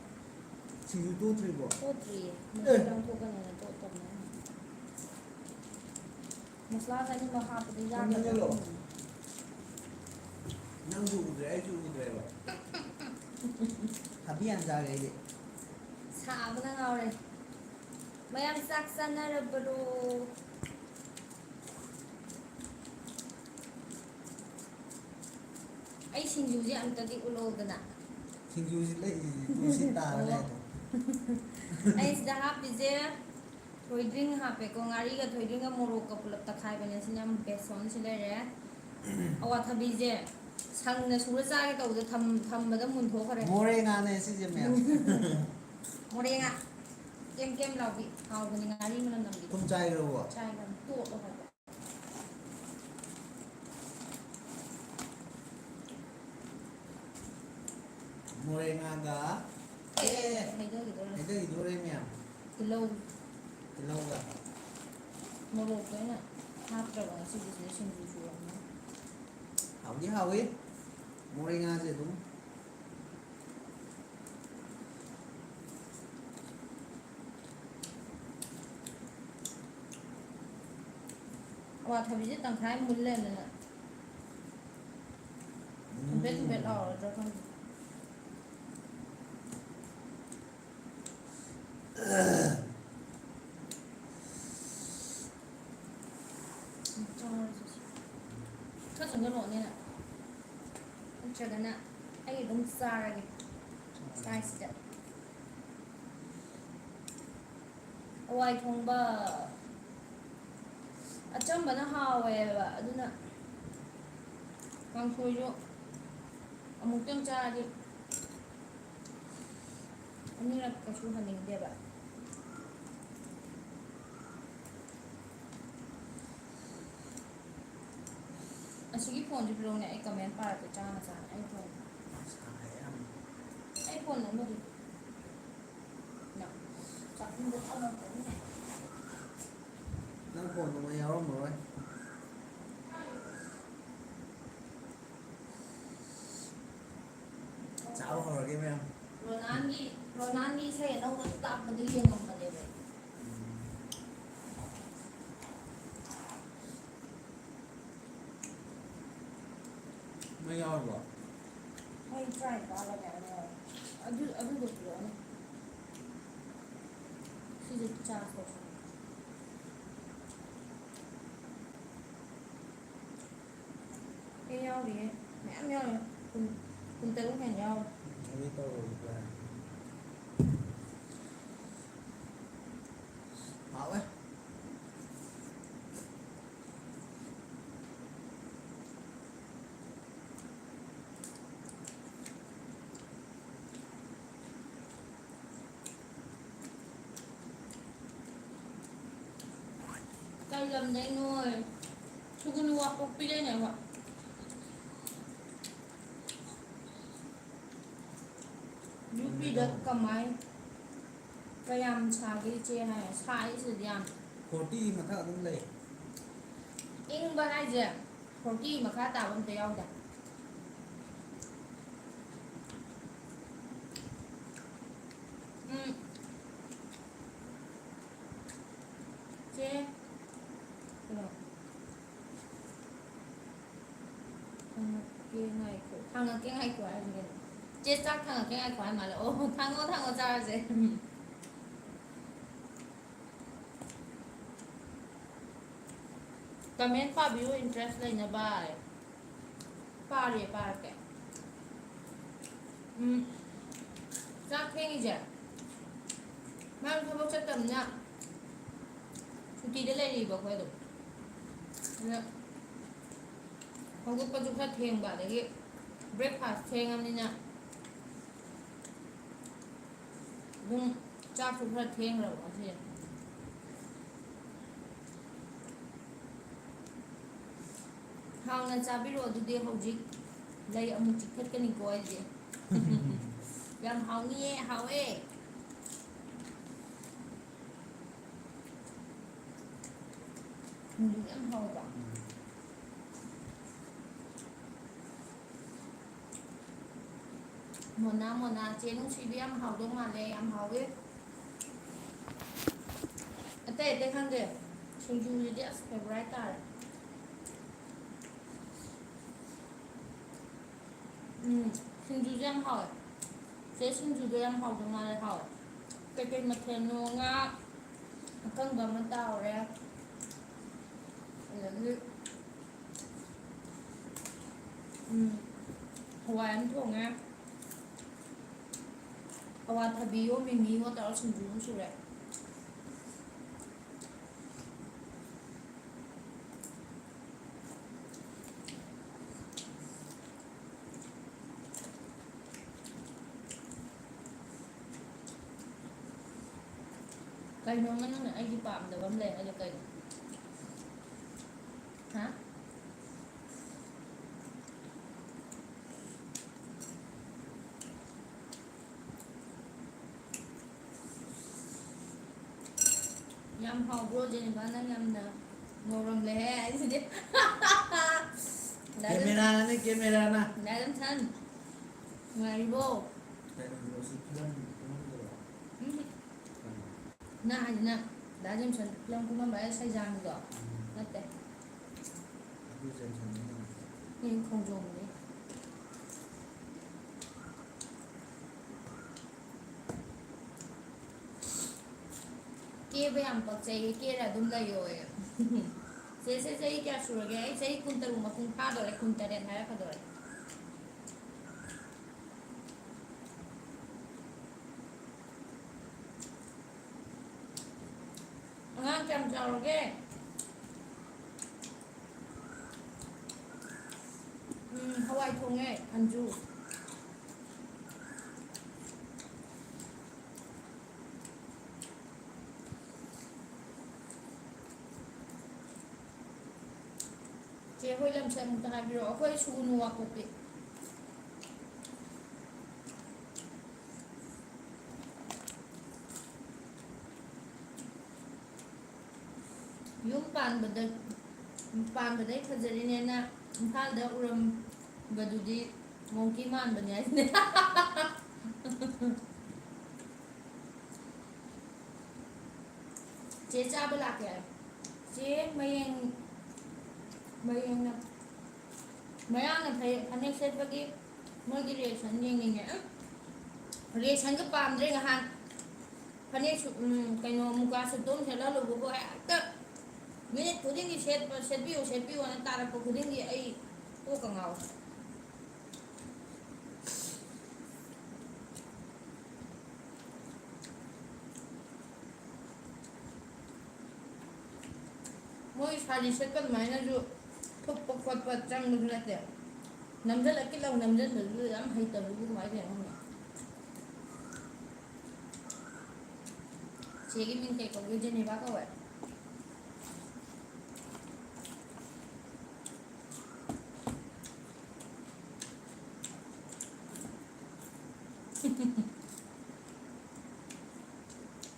ꯁꯤꯡꯖꯨ ꯇꯣꯠꯇ꯭ꯔꯤꯕꯣ? ꯇꯣꯠꯇ꯭ꯔꯤꯌꯦ꯫ ꯑꯦ꯫ ꯃꯁꯤ ꯂꯪꯊꯣꯛꯀꯅꯤꯅ ꯇꯣꯠꯇꯕꯅꯦ꯫ ꯃꯁꯂꯥ ꯆꯥꯅꯤꯡꯕ ꯍꯥꯞꯄꯗꯤ ꯌꯥꯗꯕ꯫ ꯅꯪꯁꯨ ꯎꯗ꯭ꯔꯦ, ꯑꯩꯁꯨ ꯎꯗ꯭ꯔꯦꯕ꯫ ꯊꯕꯤ ꯌꯥꯝ ꯆꯥꯔꯦ ꯑꯩꯗꯤ꯫ ꯁꯥꯕꯅ ꯉꯥꯎꯔꯦ꯫ ꯃꯌꯥꯝ ꯆꯥꯛ ꯆꯥꯅꯔꯕꯔꯣ? ꯑꯩ ꯁꯤꯡꯖꯨꯁꯦ ꯑꯝꯇꯗꯤ ꯎꯠꯂꯛꯎꯗꯅ꯫ ꯁꯤꯡꯖꯨꯁꯤ ꯂꯩ, ꯁꯤ ꯇꯥꯔ ꯑꯣ꯫ ꯂꯩ ꯑꯗꯣ꯫ ꯑꯩ ꯁꯤꯗ ꯍꯥꯞꯄꯤꯁꯦ ꯊꯣꯏꯗ꯭ꯔꯤꯡ ꯍꯥꯞꯄꯦꯀꯣ, ꯉꯥꯔꯤꯒ ꯊꯣꯏꯗ꯭ꯔꯤꯡꯒ ꯃꯣꯔꯣꯛꯀ ꯄꯨꯂꯞ ꯇꯛꯈꯥꯏꯕꯅꯦ꯫ ꯁꯤꯅ ꯕꯦꯁꯣꯟꯁꯤ ꯂꯩꯔꯦ꯫ ꯑꯋꯥꯊꯕꯤꯁꯦ ꯁꯪꯅ ꯁꯨꯔ ꯆꯥꯒꯦ ꯇꯧꯕꯗ ꯊꯝ-, ꯊꯝꯕꯗ ꯃꯨꯟꯊꯣꯛꯈ꯭ꯔꯦ꯫ ꯃꯣꯔꯦ ꯉꯥꯅꯦ ꯁꯤꯁꯦ ꯃꯌꯥꯝ꯫ ꯃꯣꯔꯦ ꯉꯥ꯫ ꯀꯦꯝ ꯀꯦꯝ ꯂꯥꯎꯕꯤ꯫ ꯍꯥꯎꯕꯅꯤ ꯉꯥꯔꯤ ꯃꯅꯝ ꯅꯝꯕꯤ꯫ ꯊꯨꯝ ꯆꯥꯏꯈ꯭ꯔꯕꯣ? ꯆꯥꯏꯈ꯭ꯔꯕꯅꯤ꯫ ꯇꯣꯠꯂꯣ ꯍꯥꯏꯕ꯫ ꯃꯣꯔꯦ ꯉꯥꯒ꯫ ꯑꯦ, ꯍꯩꯊꯈꯤꯗꯣꯔꯦ꯫ ꯍꯩꯊꯈꯤꯗꯣꯔꯦ ꯃꯌꯥꯝ꯫ ꯇꯤꯜꯍꯧ꯫ ꯇꯤꯜꯍꯧꯒ꯫ ꯃꯣꯔꯣꯛꯇꯣ ꯑꯩꯅ ꯍꯥꯞꯇ꯭ꯔꯕ ꯉꯁꯤꯗꯤ, ꯁꯤꯗ ꯁꯤꯡꯖꯨ ꯁꯨꯔꯕꯅꯤꯅ꯫ ꯍꯥꯎꯗꯤ ꯍꯥꯎꯋꯤ꯫ ꯃꯣꯔꯦ ꯉꯥꯁꯦ ꯑꯗꯨꯝ꯫ ꯑꯋꯥꯊꯕꯤꯁꯦ ꯇꯪꯈꯥꯏ ꯃꯨꯜ ꯂꯩꯔꯝꯗꯅ꯫ ꯊꯨꯝꯐꯦꯠ ꯊꯨꯝꯐꯦꯠ ꯂꯥꯎꯔꯗ꯭ꯔꯥ ꯈꯪꯗꯦ꯫ ꯈꯔ ꯆꯪꯁꯤꯜꯂꯛꯑꯣꯅꯦ ꯅꯪ꯫ ꯅꯠꯇ꯭ꯔꯒꯅ ꯑꯩ ꯑꯗꯨꯝ ꯆꯥꯔꯒꯦ ꯁ꯭ꯋꯥꯏꯁꯤꯗ꯫ ꯍꯋꯥꯏ ꯊꯣꯡꯕ ꯑꯆꯝꯕꯅ ꯍꯥꯎꯋꯦꯕ, ꯑꯗꯨꯅ ꯀꯥꯡꯁꯣꯏꯁꯨ ꯑꯃꯨꯛꯇꯪ ꯆꯥꯔꯗꯤ ꯑꯅꯤꯔꯛ ꯀꯩꯁꯨ ꯍꯟꯅꯤꯡꯗꯦꯕ꯫ ꯑꯁꯤꯒꯤ ꯐꯣꯟꯁꯤ ꯄꯤꯔꯛꯎꯅꯦ, ꯑꯩ ꯀꯃꯦꯟ ꯄꯥꯔꯛꯀꯦ ꯆꯥꯅ ꯆꯥꯅ꯫ ꯑꯩ ꯐꯣꯟ, ꯑꯩ ꯐꯣꯟ ꯑꯃꯗꯤ ꯅ ꯆꯥꯛꯈꯨꯝꯗ ꯊꯝꯃꯝꯕꯅꯤ꯫ ꯅꯪ ꯐꯣꯟꯗꯨꯃ ꯌꯥꯎꯔꯝꯃꯔꯣꯏ꯫ ꯆꯥꯕ ꯍꯧꯔꯒꯦ ꯃꯌꯥꯝ꯫ ꯔꯣꯅꯥꯟꯒꯤ, ꯔꯣꯅꯥꯟꯒꯤ ꯏꯁꯩ ꯑꯅꯧꯕ ꯂꯥꯛꯄꯗꯨ ꯌꯦꯡꯉꯝꯕꯅꯦꯕ꯫ ꯃꯩ ꯌꯥꯎꯔꯕꯣ? ꯃꯩ ꯇꯔꯥꯅꯤꯄꯥꯜ ꯂ ꯀꯌꯥꯅꯣ ꯌꯥꯎꯔꯦ꯫ ꯑꯗꯨ, ꯑꯗꯨꯗꯣ ꯄꯤꯔꯛꯑꯣꯅꯦ꯫ ꯁꯤꯁꯦ ꯆꯥꯔꯖ ꯇꯧꯁꯜꯂꯣ꯫ ꯑꯩ ꯌꯥꯎꯔꯤꯌꯦ꯫ ꯃꯌꯥꯝ ꯌꯥꯎꯔꯤ꯫ ꯀꯨꯟ, ꯀꯨꯟꯇꯔꯨꯛ ꯍꯦꯟꯅ ꯌꯥꯎꯔꯤ꯫ ꯑꯗꯨꯗꯤ ꯇꯧꯔꯣꯏꯗ꯭ꯔꯥ? ꯍꯥꯎꯋꯦ꯫ ꯀꯩ ꯂꯝꯗꯩꯅꯣ? ꯁꯨꯒꯨꯅꯨ ꯋꯥꯡꯈꯣꯛꯄꯤꯗꯩꯅꯦꯕ꯫ ꯌꯨ ꯄꯤꯗ ꯀꯃꯥꯏ, ꯀꯌꯥꯝ ꯁꯥꯒꯦ ꯏꯆꯦ ꯍꯥꯏ? ꯁꯥꯏ ꯁꯤꯗꯗꯤ ꯌꯥꯝ꯫ ꯐꯣꯔꯇꯤ ꯃꯊꯛ ꯑꯗꯨꯝ ꯂꯩ꯫ ꯏꯪꯕ ꯍꯥꯏꯁꯦ ꯐꯣꯔꯇꯤ ꯃꯈꯥ ꯇꯥꯕ ꯑꯝꯇ ꯌꯥꯎꯗꯦ꯫ ꯎꯝ꯫ ꯆꯦ, ꯀꯩꯅꯣ? ꯍꯪꯉꯛꯀꯦ ꯉꯥꯏꯈꯣ꯫ ꯍꯪꯉꯛꯀꯦ ꯉꯥꯏꯈꯣ ꯍꯥꯏꯁꯤꯅꯦ꯫ ꯆꯦ, ꯆꯥꯛ ꯊꯥꯡꯉꯛꯀꯦ ꯉꯥꯏꯈꯣ ꯍꯥꯏ ꯃꯥꯜꯂꯦ꯫ ꯑꯣ, ꯊꯥꯡꯉꯣ, ꯊꯥꯡꯉꯣ, ꯆꯥꯔꯁꯦ꯫ ꯎꯝ꯫ ꯀꯃꯦꯟ ꯄꯥꯕꯤꯌꯨ, ꯏꯟꯇꯔꯦꯁ ꯂꯩꯅꯕ꯫ ꯄꯥꯔꯦ, ꯄꯥꯔꯒꯦ꯫ ꯎꯝ꯫ ꯆꯥꯛ ꯊꯦꯡꯉꯤꯁꯦ ꯃꯥꯁꯨ ꯊꯕꯛ ꯆꯠꯇꯕꯅꯤꯅ ꯁꯨꯇꯤꯗ ꯂꯩꯔꯤꯕ ꯑꯩꯈꯣꯏ ꯑꯗꯨꯝ꯫ ꯑꯗꯨꯅ ꯍꯧꯒꯠꯄꯁꯨ ꯈꯔ ꯊꯦꯡꯕ, ꯑꯗꯒꯤ breakfast ꯊꯦꯡꯉꯕꯅꯤꯅ ꯑꯗꯨꯝ ꯆꯥꯛꯁꯨ ꯈꯔ ꯊꯦꯡꯈ꯭ꯔꯕ ꯉꯁꯤ꯫ ꯍꯥꯎꯅ ꯆꯥꯕꯤꯔꯣ ꯑꯗꯨꯗꯤ, ꯍꯧꯖꯤꯛ ꯂꯩ ꯑꯃꯨꯛ ꯆꯤꯛꯊꯠꯀꯅꯤꯀꯣ ꯑꯩꯁꯦ꯫ ꯌꯥꯝ ꯍꯥꯎꯅꯤꯌꯦ, ꯍꯥꯎꯋꯦ꯫ ꯁꯤꯡꯖꯨ ꯌꯥꯝ ꯍꯥꯎꯕ꯫ ꯃꯣꯅꯥ, ꯃꯣꯅꯥ, ꯆꯦ ꯅꯨꯡꯁꯤꯕꯤ ꯌꯥꯝ ꯍꯥꯎꯗꯧ ꯃꯥꯜꯂꯦ, ꯌꯥꯝ ꯍꯥꯎꯋꯦ꯫ ꯑꯇꯩ ꯑꯇꯩ ꯈꯪꯗꯦ, ꯁꯤꯡꯖꯨꯁꯤꯗꯤ ꯑꯁ favourite ꯇꯥꯔꯦ꯫ ꯎꯝ, ꯁꯤꯡꯖꯨꯁꯦ ꯌꯥꯝ ꯍꯥꯎꯋꯦ꯫ ꯆꯦ ꯁꯤꯡꯖꯨꯗꯣ ꯌꯥꯝ ꯍꯥꯎꯗꯧ ꯃꯥꯜꯂꯦ, ꯍꯥꯎꯋꯦ꯫ ꯀꯩꯀꯩ ꯃꯊꯦꯜꯅꯣ? ꯉꯥ, ꯑꯀꯪꯕ ꯑꯃ ꯇꯥꯎꯔꯦ꯫ ꯑꯗꯒꯤ, ꯎꯝ, ꯍꯋꯥꯏ ꯑꯃ ꯊꯣꯡꯉꯦ꯫ ꯑꯋꯥꯊꯕꯤꯌꯣ ꯃꯤꯃꯤꯌꯣ ꯇꯧꯔ ꯁꯤꯡꯖꯨ ꯑꯃ ꯁꯨꯔꯦ꯫ ꯀꯩꯅꯣꯝꯃ ꯅꯪꯅ ꯑꯩꯒꯤ ꯄꯥꯝꯗꯕ ꯑꯃ ꯂꯩ ꯍꯥꯏꯗꯣ ꯀꯩꯅꯣ? ꯍꯥ? ꯌꯥꯝ ꯍꯥꯎꯕ꯭ꯔꯣ, ꯖꯦꯅꯤꯐꯥ? ꯅꯪ ꯌꯥꯝꯅ ꯉꯧꯔꯝꯂꯦꯍꯦ ꯍꯥꯏꯁꯤꯗꯤ꯫ ꯗꯥ ꯖꯣꯟꯁꯟ꯫ ꯀꯦꯃꯦꯔꯥꯅꯅꯦ, ꯀꯦꯃꯦꯔꯥꯅ꯫ ꯗꯥ ꯖꯣꯟꯁꯟ, ꯅꯨꯡꯉꯥꯏꯔꯤꯕꯣ? ꯀꯩꯅꯣꯗꯨꯔꯣ, ꯁꯤ ꯐꯤꯂꯝ, ꯐꯤꯂꯝꯗꯨꯔꯣ? ꯎꯝ꯫ ꯀꯩꯅꯣ? ꯅꯪ ꯍꯥꯏꯁꯤꯅ ꯗꯥ ꯖꯣꯟꯁꯟ ꯐꯤꯂꯝ ꯀꯨꯝꯃꯝꯕ ꯁꯩꯖꯥꯡꯗꯣ? ꯎꯝ꯫ ꯅꯠꯇꯦ꯫ ꯑꯗꯨ ꯖꯣꯟꯁꯟꯅꯦ꯫ ꯑꯩ ꯈꯣꯡꯖꯣꯝꯅꯦ꯫ ꯀꯦꯕ ꯌꯥꯝ ꯄꯛꯆꯩꯌꯦ, ꯀꯦꯔ ꯑꯗꯨꯝ ꯂꯩꯌꯣꯌꯦ꯫ ꯆꯦꯁꯦ ꯆꯍꯤ ꯀꯌꯥ ꯁꯨꯔꯒꯦ? ꯑꯩ ꯆꯍꯤ ꯀꯨꯟꯇꯔꯨꯛ ꯃꯄꯨꯡ ꯐꯥꯗꯣꯔꯦ, ꯀꯨꯟꯇꯔꯦꯠ ꯍꯥꯏꯔꯛꯀꯗꯣꯔꯦ꯫ ꯑꯉꯥꯡ ꯀꯌꯥꯝ ꯆꯥꯎꯔꯒꯦ? ꯎꯝ, ꯍꯋꯥꯏ ꯊꯣꯡꯉꯦ, ꯊꯟꯖꯨ꯫ ꯆꯦ ꯍꯣꯏ ꯂꯝꯁꯦ ꯑꯃꯨꯛꯇ ꯍꯥꯏꯕꯤꯔꯛꯑꯣ꯫ ꯑꯩꯈꯣꯏ ꯁꯨꯒꯨꯅꯨ ꯋꯥꯀꯣꯛꯄꯤ꯫ ꯌꯨꯝ ꯄꯥꯟꯕꯗ, ꯄꯥꯟꯕꯗꯩ ꯐꯖꯔꯤꯅꯦꯅ ꯏꯝꯐꯥꯜꯗ ꯎꯔꯝꯕꯗꯨꯗꯤ ꯃꯣꯡꯀꯤ ꯃꯥꯟꯕꯅꯦ ꯍꯥꯏꯁꯤꯅꯦ꯫ ꯆꯦ ꯆꯥꯕ ꯂꯥꯛꯀꯦ ꯍꯥꯏ꯫ ꯆꯦ ꯃꯌꯦꯡ, ꯃꯌꯦꯡꯅ, ꯃꯌꯥꯡꯅ ꯐꯅꯦꯛ, ꯐꯅꯦꯛ ꯁꯦꯠꯄꯒꯤ ꯃꯣꯏꯒꯤ reaction ꯌꯦꯡꯅꯤꯡꯉꯦ꯫ ꯎꯝ꯫ Reactionꯒ ꯄꯥꯝꯗ꯭ꯔꯦ ꯉꯍꯥꯟ꯫ ꯐꯅꯦꯛꯁꯨ, ꯎꯝ, ꯀꯩꯅꯣ, ꯃꯨꯀꯥ ꯁꯨꯠꯇꯣ ꯑꯃ ꯁꯦꯠꯍꯜꯂꯨꯕꯀꯣ, ꯍꯦꯛꯇ ꯃꯤꯅꯤꯠ ꯈꯨꯗꯤꯡꯒꯤ ꯁꯦꯠꯄ, ꯁꯦꯠꯄꯤꯌꯨ, ꯁꯦꯠꯄꯤꯌꯨꯅ ꯇꯥꯔꯛꯄ ꯈꯨꯗꯤꯡꯒꯤ ꯑꯩ ꯀꯣꯛꯀ ꯉꯥꯎꯋꯦ꯫ ꯃꯣꯏ ꯁꯥꯔꯤ ꯁꯦꯠꯄ ꯑꯗꯨꯃꯥꯏꯅꯁꯨ ꯊꯨꯞꯄ ꯈꯣꯠꯄ ꯆꯪꯕꯁꯨ ꯅꯠꯇꯦ꯫ ꯅꯝꯁꯤꯜꯂ ꯀꯤꯠ ꯂꯥꯎ ꯅꯝꯁꯤꯟꯕꯗꯨꯁꯨ ꯌꯥꯝ ꯍꯩꯇꯕꯗꯨꯕꯨ ꯀꯃꯥꯏꯅ ꯇꯧꯔꯤꯅꯣ ꯈꯪꯗꯦ꯫ ꯆꯦꯒꯤ ꯃꯤꯡ ꯀꯩ ꯀꯧꯒꯦ? ꯖꯦꯅꯤꯕꯥ ꯀꯧꯋꯦ꯫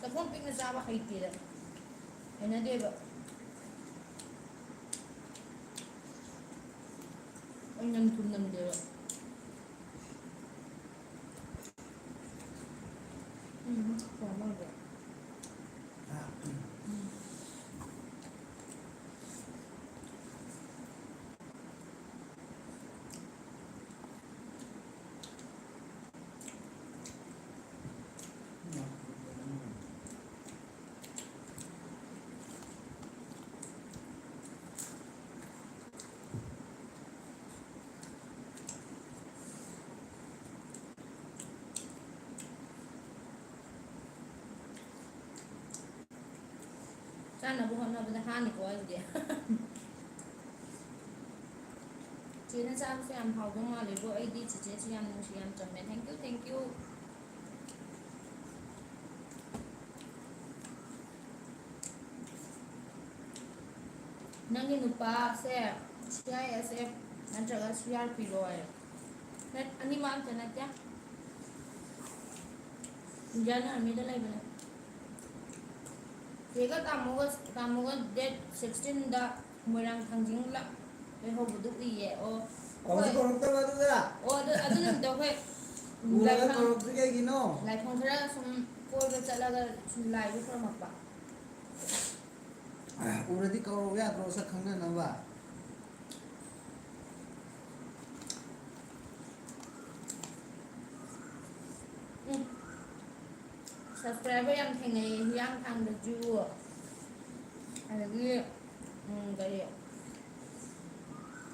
ꯆꯥꯛꯈꯨꯝ ꯄꯤꯛꯅ ꯆꯥꯕ ꯍꯩꯇꯦꯗ꯫ ꯍꯩꯅꯗꯦꯕ꯫ ꯑꯩ ꯅꯝ ꯊꯨꯝ ꯅꯝꯗꯦꯕ꯫ ꯎꯝ, ꯊꯣꯡꯕ ꯍꯧꯔꯦ꯫ ꯎꯝ꯫ ꯆꯥꯅꯕ ꯍꯣꯠꯅꯕꯗ ꯍꯥꯅꯤꯀꯣ ꯑꯩꯗꯤ꯫ ꯆꯦꯅ ꯆꯥꯕꯁꯦ ꯌꯥꯝ ꯍꯥꯎꯗꯧ ꯃꯥꯜꯂꯦꯕꯣ꯫ ꯑꯩꯗꯤ ꯆꯦꯆꯦꯁꯦ ꯌꯥꯝ ꯅꯨꯡꯁꯤ, ꯌꯥꯝ ꯆꯝꯃꯦ꯫ Thank you, thank you꯫ ꯅꯪꯒꯤ ꯅꯨꯄꯥꯁꯦ C I S F ꯅꯠꯇ꯭ꯔꯒ C R P ꯂꯣ ꯍꯥꯏꯌꯣ꯫ ꯅꯠ-, ꯑꯅꯤꯃꯛ ꯑꯝꯇ ꯅꯠꯇꯦ꯫ Indian Army ꯗ ꯂꯩꯕꯅꯦ꯫ ꯆꯦꯒ ꯇꯥꯃꯣꯒ, ꯇꯥꯃꯣꯒ date sixteen ꯗ ꯃꯣꯏꯔꯥꯡ ꯊꯥꯡꯖꯤꯡ ꯂ-, ꯂꯩꯍꯧꯕꯗꯨ ꯎꯏꯌꯦ꯫ ꯑꯣ, ꯀꯧꯁꯨ ꯑꯩꯈꯣꯏ ꯀꯧꯔꯛꯇꯕ ꯑꯗꯨꯒ꯫ ꯑꯣ, ꯑꯗꯨ, ꯑꯗꯨ ꯅꯨꯃꯤꯠꯇꯣ ꯑꯩꯈꯣꯏ ꯎꯔꯒ ꯂꯥꯏꯐꯝ, ꯀꯧꯔꯛꯇ꯭ꯔꯤ ꯀꯩꯒꯤꯅꯣ? ꯂꯥꯏꯐꯝ ꯈꯔ ꯁꯨꯝ ꯀꯣꯏꯕ ꯆꯠꯂꯒ ꯁꯨꯝ ꯂꯥꯏꯗꯨ ꯈꯨꯔꯨꯝꯃꯛꯄ꯫ ꯎꯔꯗꯤ ꯀꯧꯔꯛꯎ ꯌꯥꯗ꯭ꯔꯣ, ꯁꯛ ꯈꯪꯅꯅꯕ? ꯎꯝ꯫ Subscribe Subscriber ꯌꯥꯝ ꯊꯦꯡꯅꯩꯌꯦ, ꯍꯤꯌꯥꯡꯊꯥꯡꯗꯁꯨ꯫ ꯑꯗꯒꯤ, ꯎꯝ, ꯀꯔꯤ,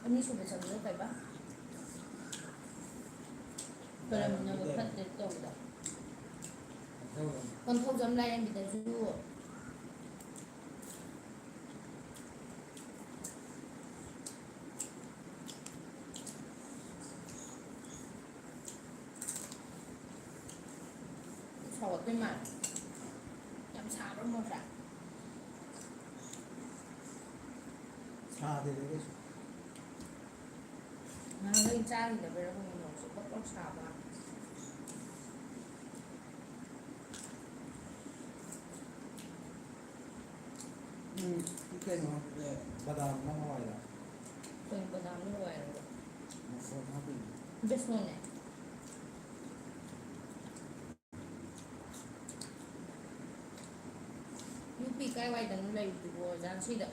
ꯑꯅꯤꯁꯨꯕ ꯆꯪꯕꯗꯣ ꯀꯩꯕ? ꯀꯔꯝꯅꯕ ꯐꯠꯇꯦ ꯇꯧꯕꯗꯣ? ꯀꯣꯟꯊꯧꯖꯝ ꯂꯥꯏꯔꯦꯝꯕꯤꯗꯁꯨ꯫ ꯁꯥꯎꯒꯠꯇꯣꯏ ꯃꯥꯜꯂꯦ꯫ ꯌꯥꯝ ꯁꯥꯕ꯭ꯔꯥ ꯃꯣꯔꯣꯛꯁꯦ? ꯁꯥꯗꯦꯗ ꯀꯩꯁꯨ꯫ ꯉꯍꯥꯟꯈꯩ ꯆꯥꯈꯤꯗꯕꯩꯔꯥ ꯈꯪꯗꯦ, ꯃꯣꯔꯣꯛꯁꯦ ꯕꯛ ꯕꯛ ꯁꯥꯕ ꯋꯥꯅꯤ꯫ ꯎꯝ, ꯁꯤ ꯀꯩꯅꯣ, ꯑꯦ, ꯕꯗꯥꯝꯂ ꯍꯋꯥꯏꯔ? ꯀꯩꯅꯣ ꯕꯗꯥꯝꯂ ꯍꯋꯥꯏꯔꯣ? ꯃꯐꯣꯟ ꯍꯥꯞꯄꯤꯅꯦ꯫ ꯕꯦꯁꯣꯟꯅꯦ꯫ ꯌꯨ ꯄꯤ ꯀꯥꯏꯋꯥꯏꯗꯅꯣ ꯂꯩꯔꯤꯗꯨꯕꯣ? ꯖꯥꯟꯁꯤꯗ꯫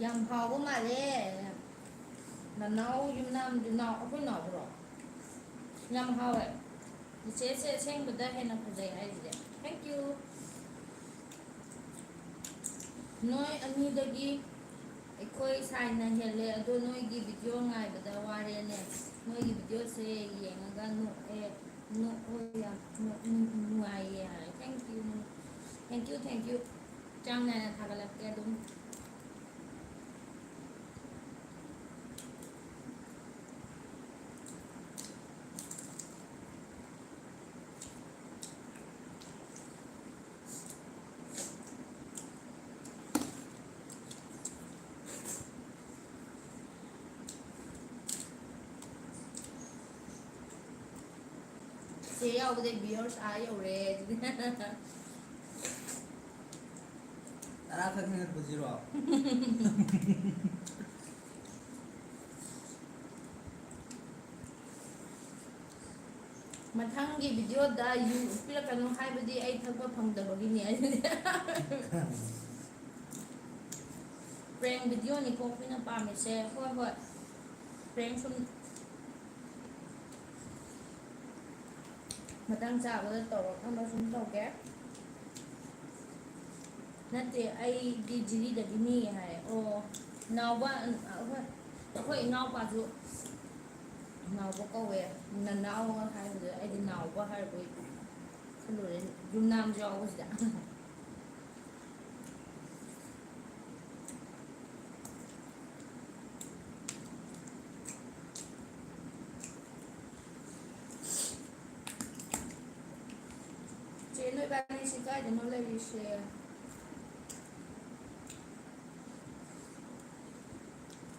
ꯌꯥꯝ ꯍꯥꯎꯕ ꯃꯥꯜꯂꯦ꯫ ꯅꯅꯥꯎ ꯌꯨꯝꯅꯥꯝ, ꯌꯨꯝꯅꯥꯎ, ꯑꯩꯈꯣꯏ ꯅꯥꯎꯕꯔꯣ? ꯌꯥꯝ ꯍꯥꯎꯋꯦ꯫ ꯆꯤꯆꯦꯁꯦ ꯑꯁꯦꯡꯕꯗ ꯍꯦꯟꯅ ꯐꯖꯩ ꯍꯥꯏꯁꯤꯗꯤ꯫ Thank you꯫ ꯅꯣꯏ ꯑꯅꯤꯗꯒꯤ ꯑꯩꯈꯣꯏ ꯁꯥꯏꯅ ꯍꯦꯜꯂꯦ, ꯑꯗꯣ ꯅꯣꯏꯒꯤ video ꯉꯥꯏꯕꯗ ꯋꯥꯔꯦꯅꯦ꯫ ꯅꯣꯏꯒꯤ videoꯁꯦ ꯌꯦꯡꯉꯒ ꯅꯣꯛꯑꯦ, ꯅꯣꯛꯑꯣ ꯌꯥꯝ ꯅꯣꯛ-, ꯅꯨꯡꯉꯥꯏꯌꯦ ꯍꯥꯏ꯫ Thank you, thank you, thank you꯫ ꯆꯥꯡ ꯅꯥꯏꯅ ꯊꯥꯒꯠꯂꯛꯀꯦ ꯑꯗꯨꯝ꯫ ꯆꯦ ꯌꯥꯎꯕꯗꯩ viewers ꯑꯥ ꯌꯧꯔꯦ꯫ ꯇꯔꯥ ꯈꯛ ꯍꯦꯟꯒꯠꯄꯁꯤꯔꯣ? ꯃꯊꯪꯒꯤ ꯚꯤꯗꯤꯑꯣꯗ ꯌꯨ ꯎꯠꯄꯤꯔꯛꯀꯅꯨ ꯍꯥꯏꯕꯗꯤ ꯑꯩ ꯊꯛꯄ ꯐꯪꯗꯕꯒꯤꯅꯤ ꯑꯗꯨꯗꯤ꯫ ꯄ꯭ꯔꯦꯡ ꯚꯤꯗꯤꯑꯣꯅꯤꯀꯣ ꯑꯩꯈꯣꯏꯅ ꯄꯥꯝꯃꯤꯁꯦ꯫ ꯍꯣꯏ, ꯍꯣꯏ꯫ ꯄ꯭ꯔꯦꯡ ꯁꯨꯝ ꯃꯇꯥꯡ ꯆꯥꯕꯗ ꯇꯧꯔꯀꯥꯟꯗ ꯁꯨꯝ ꯇꯧꯒꯦ꯫ ꯅꯠꯇꯦ, ꯑꯩꯗꯤ ꯖꯤꯔꯤꯗꯒꯤꯅꯤ ꯍꯥꯏ꯫ ꯑꯣ, ꯅꯥꯎꯕ, ꯑꯩꯈꯣꯏ, ꯑꯩꯈꯣꯏ ꯏꯅꯥꯎꯄꯥꯁꯨ ꯅꯥꯎꯕ ꯀꯧꯋꯦ꯫ ꯅꯅꯥꯎ ꯍꯥꯏꯕꯗꯨꯗ ꯑꯩꯗꯤ ꯅꯥꯎꯕ ꯍꯥꯏꯔꯕꯣꯏ ꯈꯜꯂꯨꯔꯦ, ꯌꯨꯝꯅꯥꯝꯁꯨ ꯌꯥꯎꯕꯁꯤꯗ꯫ ꯆꯦ, ꯅꯣꯏ ꯏꯕꯥꯅꯤꯁꯤ ꯀꯥꯏꯗꯅꯣ ꯂꯩꯔꯤꯁꯦ?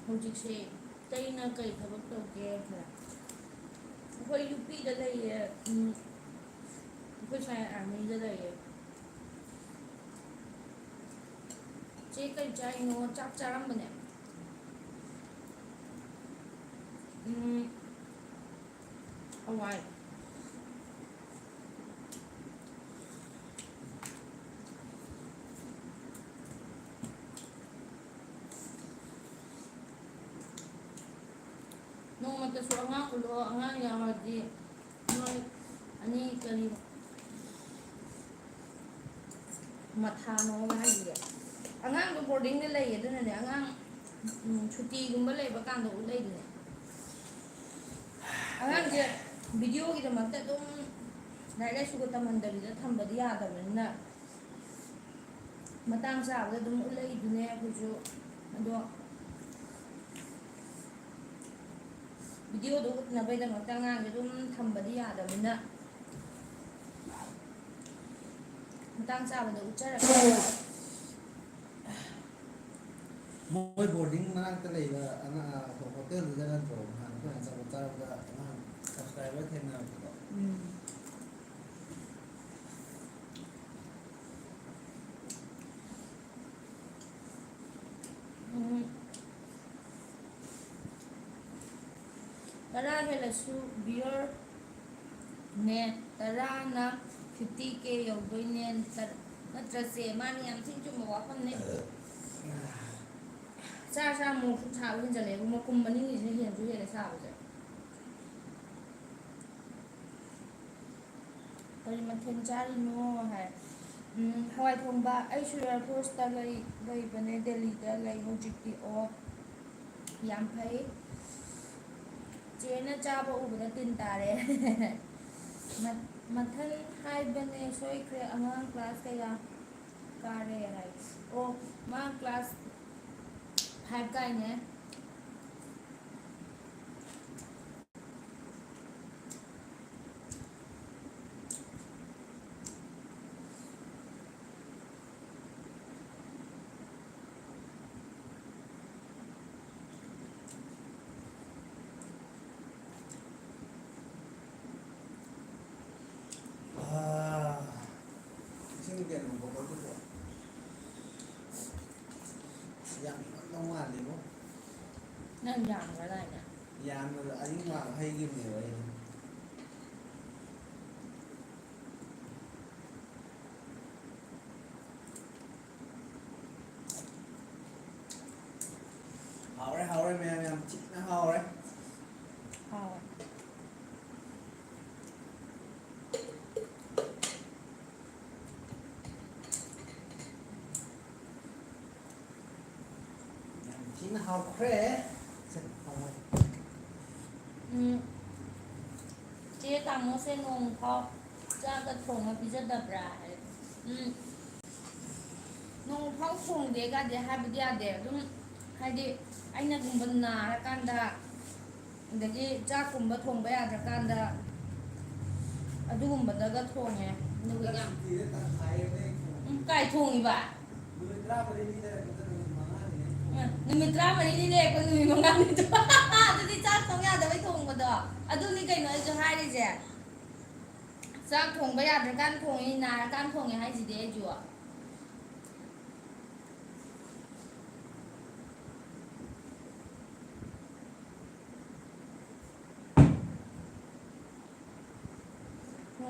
ꯍꯧꯖꯤꯛꯁꯦ ꯆꯩꯅ ꯀꯩ ꯊꯕꯛ ꯇꯧꯒꯦ ꯍꯥꯏ꯫ ꯑꯩꯈꯣꯏ ꯌꯨ ꯄꯤꯗ ꯂꯩꯌꯦ꯫ ꯎꯝ, ꯑꯩꯈꯣꯏ ꯁ꯭ꯋꯥꯏ ꯑꯥꯔꯃꯤꯗ ꯂꯩꯌꯦ꯫ ꯆꯦ, ꯀꯩ ꯆꯥꯏꯅꯣ? ꯆꯥꯛ ꯆꯥꯔꯝꯕꯅꯦ꯫ ꯎꯝ, ꯍꯋꯥꯏ꯫ ꯅꯣꯡꯃꯇꯁꯨ ꯑꯉꯥꯡ ꯎꯠꯂꯣ, ꯑꯉꯥꯡ ꯌꯥꯎꯔꯗꯤ ꯅꯣꯏ ꯑꯅꯤ ꯀꯔꯤ ꯃꯊꯥꯅꯣ ꯍꯥꯏꯁꯤꯒꯦ? ꯑꯉꯥꯡꯗꯣ ꯕꯣꯔꯗꯤꯡꯗ ꯂꯩꯌꯦ, ꯑꯗꯨꯅꯅꯦ꯫ ꯑꯉꯥꯡ, ꯎꯝ, ꯁꯨꯇꯤꯒꯨꯝꯕ ꯂꯩꯕ ꯀꯥꯟꯗ ꯎꯠꯂꯛꯏꯗꯨꯅꯦ꯫ ꯑꯉꯥꯡꯁꯦ ꯚꯤꯗꯤꯑꯣꯒꯤꯗꯃꯛꯇ ꯑꯗꯨꯝ ꯂꯥꯏꯔꯤꯛ ꯂꯥꯏꯁꯨꯒ ꯇꯝꯍꯟꯗꯕꯤꯗ ꯊꯝꯕꯗꯤ ꯌꯥꯗꯕꯅꯤꯅ, ꯃꯇꯥꯡ ꯆꯥꯕꯗ ꯑꯗꯨꯝ ꯎꯠꯂꯛꯏꯗꯨꯅꯦ ꯑꯩꯈꯣꯏꯁꯨ꯫ ꯑꯗꯣ ꯚꯤꯗꯤꯑꯣꯗꯣ ꯎꯠꯅꯕꯩꯗꯃꯛꯇ ꯑꯉꯥꯡꯁꯦ ꯑꯗꯨꯝ ꯊꯝꯕꯗꯤ ꯌꯥꯗꯕꯅꯤꯅ, ꯃꯇꯥꯡ ꯆꯥꯕꯗ ꯎꯠꯆꯔꯛꯀꯦ꯫ ꯃꯣꯏ ꯕꯣꯔꯗꯤꯡ ꯃꯅꯥꯛꯇ ꯂꯩꯕ ꯑꯉꯥꯡ, ꯑ, ꯍꯣꯇꯦꯜꯗꯨꯗ ꯅꯠꯇ꯭ꯔꯣ ꯅꯍꯥꯟ ꯑꯩꯈꯣꯏꯅ ꯑꯆꯥꯄꯣꯠ ꯆꯥꯔꯨꯕꯗ ꯑꯉꯥꯡ ꯁꯕꯁꯀ꯭ꯔꯥꯏꯕꯔ ꯊꯦꯡꯅꯕꯗꯣ? ꯎꯝ꯫ ꯎꯝ꯫ ꯇꯔꯥ ꯍꯦꯜꯂꯁꯨ ꯚꯤꯌꯔ ꯅꯦ, ꯇꯔꯥꯅ fifty K ꯌꯧꯗꯣꯏꯅꯦ꯫ ꯅꯠꯇ꯭ꯔ-, ꯅꯠꯇ꯭ꯔꯁꯦ, ꯃꯥꯅ ꯌꯥꯝ ꯊꯤꯅ ꯆꯨꯝꯕ ꯋꯥꯐꯝꯅꯦ꯫ ꯆꯥ ꯆꯥ ꯃꯣꯔꯣꯛꯁꯨ ꯁꯥꯕ ꯍꯦꯟꯖꯜꯂꯦꯕ, ꯃꯄꯨꯝ ꯑꯅꯤꯁꯤꯅ ꯍꯦꯟꯁꯨ ꯍꯦꯜꯂꯦ ꯁꯥꯕꯁꯦ꯫ "ꯀꯔꯤ ꯃꯊꯦꯜ ꯆꯥꯔꯤꯅꯣ?" ꯍꯥꯏ꯫ "ꯎꯝ, ꯍꯋꯥꯏ ꯊꯣꯡꯕ꯫ ꯑꯩꯁꯨ ꯑꯦꯌꯥꯔ ꯐꯣꯔꯁꯇ ꯂꯩ-, ꯂꯩꯕꯅꯦ, ꯗꯦꯜꯂꯤꯗ ꯂꯩ ꯍꯧꯖꯤꯛꯇꯤ꯫ ꯑꯣ, ꯌꯥꯝ ꯐꯩ꯫ ꯆꯦꯅ ꯆꯥꯕ ꯎꯕꯗ ꯇꯤꯟ ꯇꯥꯔꯦ꯫" ꯃ-, ꯃꯊꯪ ꯍꯥꯏꯕꯅꯦ, ꯁꯣꯏꯈ꯭ꯔꯦ꯫ ꯑꯉꯥꯡ ꯀ꯭ꯂꯥꯁ ꯀꯌꯥ ꯀꯥꯔꯦ ꯍꯥꯏ꯫ ꯑꯣ, ꯃꯥ ꯀ꯭ꯂꯥꯁ ꯐꯥꯏꯚ ꯀꯥꯏꯅꯦ꯫ ꯑꯥ, ꯏꯁꯤꯡ ꯀꯩꯅꯣ ꯕꯣꯇꯜꯗꯨꯕꯣ? ꯌꯥꯝ ꯏꯪꯉꯝꯗꯧ ꯃꯥꯜꯂꯦꯕꯣ꯫ ꯅꯪ ꯌꯥꯝꯈ꯭ꯔꯗꯥꯏꯅꯦ? ꯌꯥꯝꯅ ꯑꯏꯪꯕ ꯍꯩꯈꯤꯕꯅꯦꯕ ꯑꯩꯅ꯫ ꯍꯥꯎꯔꯦ, ꯍꯥꯎꯔꯦ, ꯃꯌꯥꯝ, ꯌꯥꯝ ꯊꯤꯅ ꯍꯥꯎꯔꯦ꯫ ꯍꯥꯎꯔꯦ꯫ ꯌꯥꯝ ꯊꯤꯅ ꯍꯥꯎꯈ꯭ꯔꯦ꯫ ꯁꯦ, ꯍꯥꯎꯔꯦ꯫ ꯎꯝ꯫ ꯆꯦ ꯇꯥꯃꯣꯁꯦ ꯅꯣꯡ ꯐꯥꯎ ꯆꯥꯛꯀ ꯊꯣꯡꯉ ꯄꯤꯖꯗꯕ꯭ꯔꯥ ꯍꯥꯏ꯫ ꯎꯝ꯫ ꯅꯣꯡ ꯐꯥꯎ ꯊꯣꯡꯗꯦꯒꯗꯤ ꯍꯥꯏꯕꯗꯤ ꯌꯥꯗꯦ꯫ ꯑꯗꯨꯝ ꯍꯥꯏꯗꯤ ꯑꯩꯅꯒꯨꯝꯕ ꯅꯥꯔꯀꯥꯟꯗ, ꯑꯗꯒꯤ ꯆꯥꯛꯀꯨꯝꯕ ꯊꯣꯡꯕ ꯌꯥꯗ꯭ꯔꯀꯥꯟꯗ ꯑꯗꯨꯒꯨꯝꯕꯗꯒ ꯊꯣꯡꯉꯦ꯫ ꯑꯗꯨꯒ ꯌꯥꯝ ꯎꯝ, ꯀꯥꯏ ꯊꯣꯡꯉꯤꯕ? ꯅꯨꯃꯤꯠ ꯇꯔꯥꯃꯔꯤꯅꯤ ꯂꯩꯔꯛꯄꯗ ꯅꯨꯃꯤꯠ ꯃꯉꯥꯅꯤ꯫ ꯎꯝ, ꯅꯨꯃꯤꯠ ꯇꯔꯥꯃꯔꯤꯅꯤ ꯂꯩꯔꯛꯄ ꯅꯨꯃꯤꯠ ꯃꯉꯥꯅꯤꯗꯣ꯫ ꯑꯗꯨꯗꯤ ꯆꯥꯛ ꯊꯣꯡ ꯌꯥꯗꯕꯩ ꯊꯣꯡꯕꯗꯣ꯫ ꯑꯗꯨꯅꯤ ꯀꯩꯅꯣ ꯑꯩꯁꯨ ꯍꯥꯏꯔꯤꯁꯦ꯫ ꯆꯥꯛ ꯊꯣꯡꯕ ꯌꯥꯗ꯭ꯔꯀꯥꯟ ꯊꯣꯡꯉꯤ, ꯅꯥꯔꯀꯥꯟ ꯊꯣꯡꯉꯦ ꯍꯥꯏꯁꯤꯗꯤ ꯑꯩꯁꯨ꯫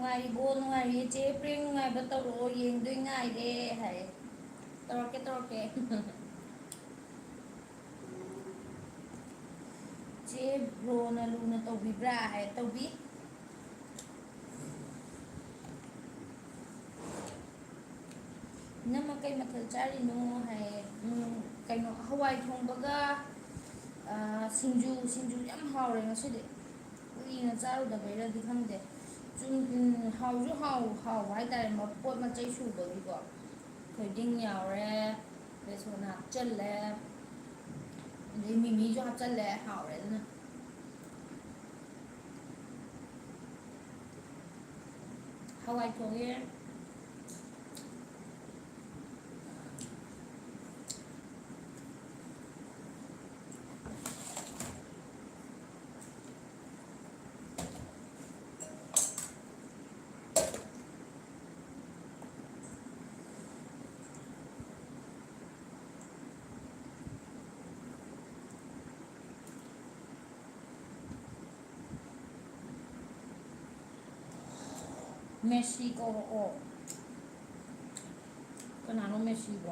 ꯅꯨꯡꯉꯥꯏꯔꯤꯕꯣ? ꯅꯨꯡꯉꯥꯏꯔꯤꯌꯦ꯫ ꯆꯦ ꯄ꯭ꯔꯦꯝ ꯅꯨꯡꯉꯥꯏꯕ ꯇꯧꯔꯛꯑꯣ, ꯌꯦꯡꯗꯣꯏ ꯉꯥꯏꯔꯦ ꯍꯥꯏ꯫ ꯇꯧꯔꯛꯀꯦ, ꯇꯧꯔꯛꯀꯦ꯫ ꯆꯦ ꯕ꯭ꯔꯣꯅ ꯂꯨꯅ ꯇꯧꯕꯤꯕ꯭ꯔꯥ ꯍꯥꯏ꯫ ꯇꯧꯕꯤ꯫ ꯏꯅꯝꯃ, ꯀꯩ ꯃꯊꯦꯜ ꯆꯥꯔꯤꯅꯣ ꯍꯥꯏꯌꯦ꯫ ꯎꯝ, ꯀꯩꯅꯣ, ꯍꯋꯥꯏ ꯊꯣꯡꯕꯒ, ꯑ, ꯁꯤꯡꯖꯨ, ꯁꯤꯡꯖꯨ ꯌꯥꯝ ꯍꯥꯎꯔꯦ ꯉꯁꯤꯗꯤ꯫ ꯀꯨꯏꯅ ꯆꯥꯔꯨꯗꯕꯩꯔꯗꯤ ꯈꯪꯗꯦ꯫ ꯆꯨꯝ-, ꯎꯝ, ꯍꯥꯎꯁꯨ ꯍꯥꯎ-, ꯍꯥꯎꯕ ꯍꯥꯏꯇꯥꯔꯦ, ꯃꯄꯣꯠ ꯃꯆꯩ ꯁꯨꯕꯒꯤꯀꯣ꯫ ꯊꯣꯏꯗꯤꯡ ꯌꯥꯎꯔꯦ, ꯕꯦꯁꯣꯟ ꯍꯥꯞꯆꯜꯂꯦ, ꯑꯗꯩ ꯃꯤꯃꯤꯁꯨ ꯍꯥꯞꯆꯜꯂꯦ, ꯍꯥꯎꯔꯦ ꯑꯗꯨꯅ꯫ ꯍꯋꯥꯏ ꯊꯣꯡꯉꯦ꯫ ꯃꯦꯁꯤ ꯀꯧꯔꯛꯑꯣ꯫ ꯀꯅꯥꯅꯣ ꯃꯦꯁꯤꯕꯣ?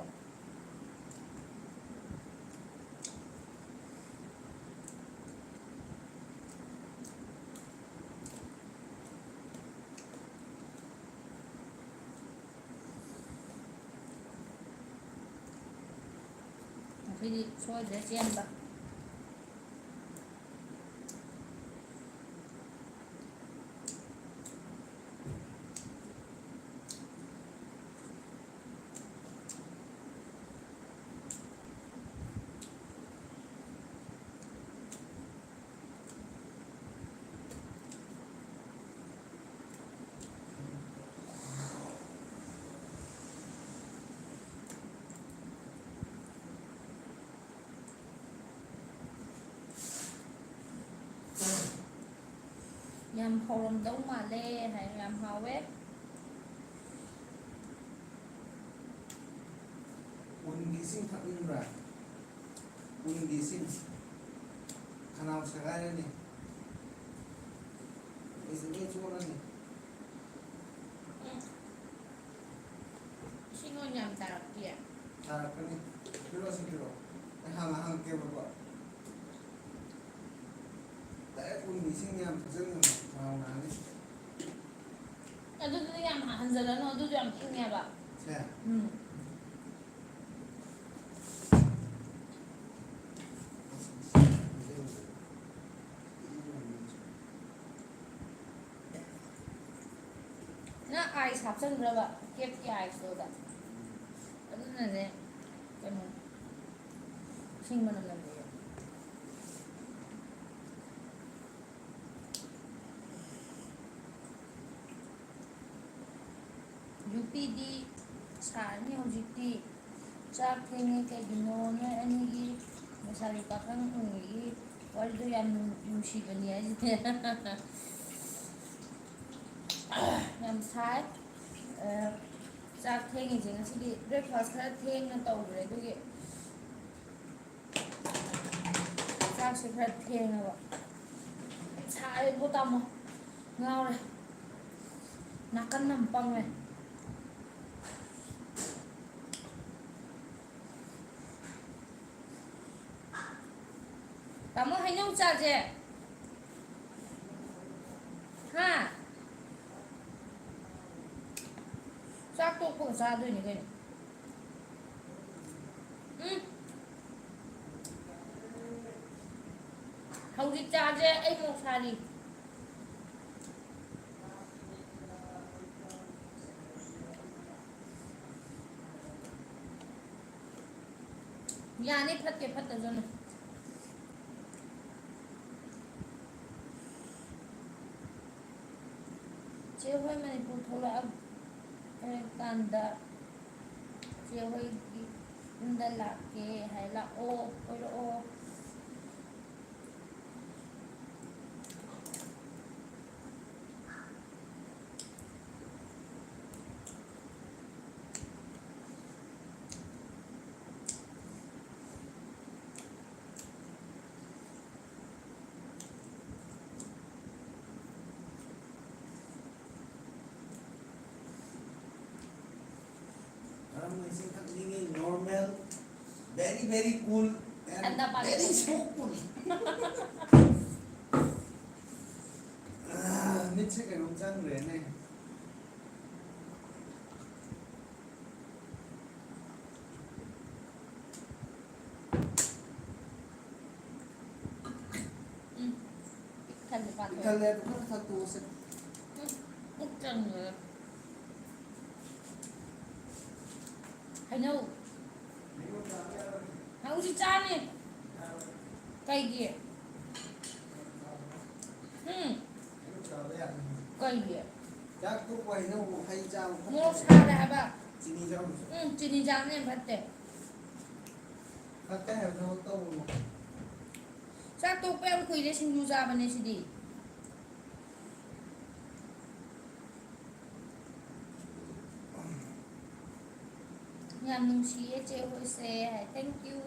ꯉꯁꯤꯗꯤ ꯁꯣꯏꯗ꯭ꯔꯦ ꯆꯦꯟꯕ꯫ ꯌꯥꯝ ꯍꯧꯔꯝꯗꯧ ꯃꯥꯜꯂꯦ ꯍꯥꯏ꯫ ꯌꯥꯝ ꯍꯥꯎꯋꯦ꯫ ꯎꯟꯒꯤ ꯏꯁꯤꯡ ꯊꯛꯅꯤꯡꯕ꯭ꯔꯥ? ꯎꯟꯒꯤ ꯏꯁꯤꯡ꯫ ꯈꯅꯥꯎ ꯁꯦꯒꯥꯏꯔꯅꯤ꯫ ꯑꯩꯁꯦ ꯂꯣꯏ ꯆꯣꯠꯂꯅꯤ꯫ ꯌꯥꯝ ꯇꯥꯔꯛꯇꯤꯌꯦ꯫ ꯇꯥꯔꯛꯀꯅꯤ꯫ ꯄꯤꯔꯛꯑꯣ ꯁꯤ ꯄꯤꯔꯛꯑꯣ꯫ ꯑꯩ ꯍꯥꯟꯅ ꯍꯪꯉꯛꯀꯦꯕꯀꯣ꯫ ꯗꯥꯏꯔꯦꯛ ꯎꯅꯤ ꯏꯁꯤꯡ ꯌꯥꯝ ꯊꯛꯆꯟꯒꯅꯨ꯫ ꯈꯅꯥꯎ ꯅꯥꯅꯤ꯫ ꯑꯗꯨꯗꯤ ꯌꯥꯝ ꯍꯟꯖꯜꯂꯅꯨ, ꯑꯗꯨꯁꯨ ꯌꯥꯝ ꯏꯪꯉꯦꯕ꯫ ꯁꯦ꯫ ꯎꯝ꯫ ꯅꯪ ꯑꯥꯏꯁ ꯍꯥꯞꯆꯟꯕ꯭ꯔꯕ? ꯀꯦꯞꯀꯤ ꯑꯥꯏꯁꯇꯨꯗ? ꯑꯗꯨꯅꯅꯦ, ꯀꯩꯅꯣ, ꯏꯁꯤꯡ ꯃꯅꯝ ꯅꯝꯃꯦꯌꯦ꯫ ꯌꯨꯄꯤꯗꯤ ꯁꯥꯔꯅꯤ ꯍꯧꯖꯤꯛꯇꯤ꯫ ꯆꯥꯛ ꯊꯦꯡꯉꯦ ꯀꯩꯒꯤꯅꯣ? ꯅꯣꯏ ꯑꯅꯤꯒꯤ ꯂꯩꯁꯥꯕꯤ ꯄꯥꯈꯪ ꯑꯣꯏꯔꯤꯉꯩꯒꯤ ꯋꯥꯔꯤꯗꯣ ꯌꯥꯝ ꯅꯨꯡ-, ꯅꯨꯡꯁꯤꯕꯅꯤ ꯍꯥꯏꯁꯤꯅꯦ꯫ ꯌꯥꯝ ꯁꯥꯏ꯫ ꯑ, ꯆꯥꯛ ꯊꯦꯡꯉꯤꯁꯦ ꯉꯁꯤꯗꯤ breakfast ꯈꯔ ꯊꯦꯡꯅ ꯇꯧꯈ꯭ꯔꯦ, ꯑꯗꯨꯒꯤ ꯆꯥꯛꯁꯦ ꯈꯔ ꯊꯦꯡꯉꯕ꯫ ꯁꯥꯔꯦꯕꯣ ꯇꯥꯃꯣ꯫ ꯉꯥꯎꯔꯦ꯫ ꯅꯥꯀꯟ ꯑꯃ ꯄꯪꯉꯦ꯫ ꯇꯥꯃꯣ, ꯍꯩꯅꯧ ꯆꯥꯁꯦ꯫ ꯍꯥ? ꯆꯥꯛ ꯇꯣꯛꯄꯒ ꯆꯥꯗꯣꯏꯅꯤ ꯀꯩꯅꯣ꯫ ꯎꯝ꯫ ꯍꯧꯖꯤꯛ ꯆꯥꯁꯦ, ꯑꯩ ꯃꯣꯔꯣꯛ ꯁꯥꯔꯤ꯫ ꯌꯥꯅꯤ, ꯐꯠꯇꯦ, ꯐꯠꯇꯖꯅꯨ꯫ ꯆꯦ ꯍꯣꯏ ꯃꯅꯤꯄꯨꯔ ꯊꯣꯛꯂꯛꯑꯀꯥꯟꯗ ꯆꯦ ꯍꯣꯏꯒꯤ ꯌꯨꯝꯗ ꯂꯥꯛꯀꯦ ꯍꯥꯏ, ꯂꯥꯛꯑꯣ, ꯀꯣꯏꯔꯛꯑꯣ꯫ ꯏꯁꯤꯡ ꯊꯛꯅꯤꯡꯉꯤ, normal, very very cool and ꯊꯟꯗꯥ ꯄꯥꯝꯃꯤ꯫ Very so cool. ꯑꯥ, ꯃꯤꯠꯁꯦ ꯀꯩꯅꯣꯝ ꯆꯪꯈ꯭ꯔꯦꯅꯦ꯫ ꯎꯝ꯫ ꯄꯤꯛ ꯊꯜꯂꯦ ꯄꯥꯊꯣꯛ꯫ ꯄꯤꯛ ꯊꯜꯂꯦ, ꯑꯗꯨ ꯈꯔ ꯊꯛꯇꯣꯛꯑꯁꯦ꯫ ꯎꯝ꯫ ꯄꯨꯛ ꯆꯟꯈ꯭ꯔꯦ꯫ ꯍꯩꯅꯧ꯫ ꯍꯩꯅꯧ ꯆꯥꯕ ꯌꯥꯔꯣꯏ꯫ ꯍꯧꯖꯤꯛ ꯆꯥꯅꯤ꯫ ꯌꯥꯔꯣꯏ꯫ ꯀꯩꯒꯤ? ꯎꯝ꯫ ꯍꯩꯅꯧ ꯆꯥꯕ ꯌꯥꯔꯣꯏ꯫ ꯀꯩꯒꯤ? ꯆꯥꯛ ꯇꯣꯛꯄ ꯍꯩꯅꯧ ꯍꯩ ꯆꯥꯕ ꯐꯠꯇꯦ꯫ ꯃꯣꯔꯣꯛ ꯁꯥꯔꯦ ꯍꯥꯏꯕ꯫ ꯆꯤꯅꯤ ꯆꯥꯕꯁꯨ꯫ ꯎꯝ, ꯆꯤꯅꯤ ꯆꯥꯕꯅ ꯌꯥꯝ ꯐꯠꯇꯦ꯫ ꯐꯠꯇꯦ ꯍꯥꯏꯕ ꯊꯕꯛ ꯇꯧꯔꯨꯅꯨ꯫ ꯆꯥꯛ ꯇꯣꯛꯄ ꯌꯥꯝ ꯀꯨꯏꯔꯦ, ꯁꯤꯡꯖꯨ ꯆꯥꯕꯅꯦ ꯁꯤꯗꯤ꯫ ꯌꯥꯝ ꯅꯨꯡꯁꯤꯌꯦ ꯆꯦ ꯍꯣꯏꯁꯦ꯫ Thank you꯫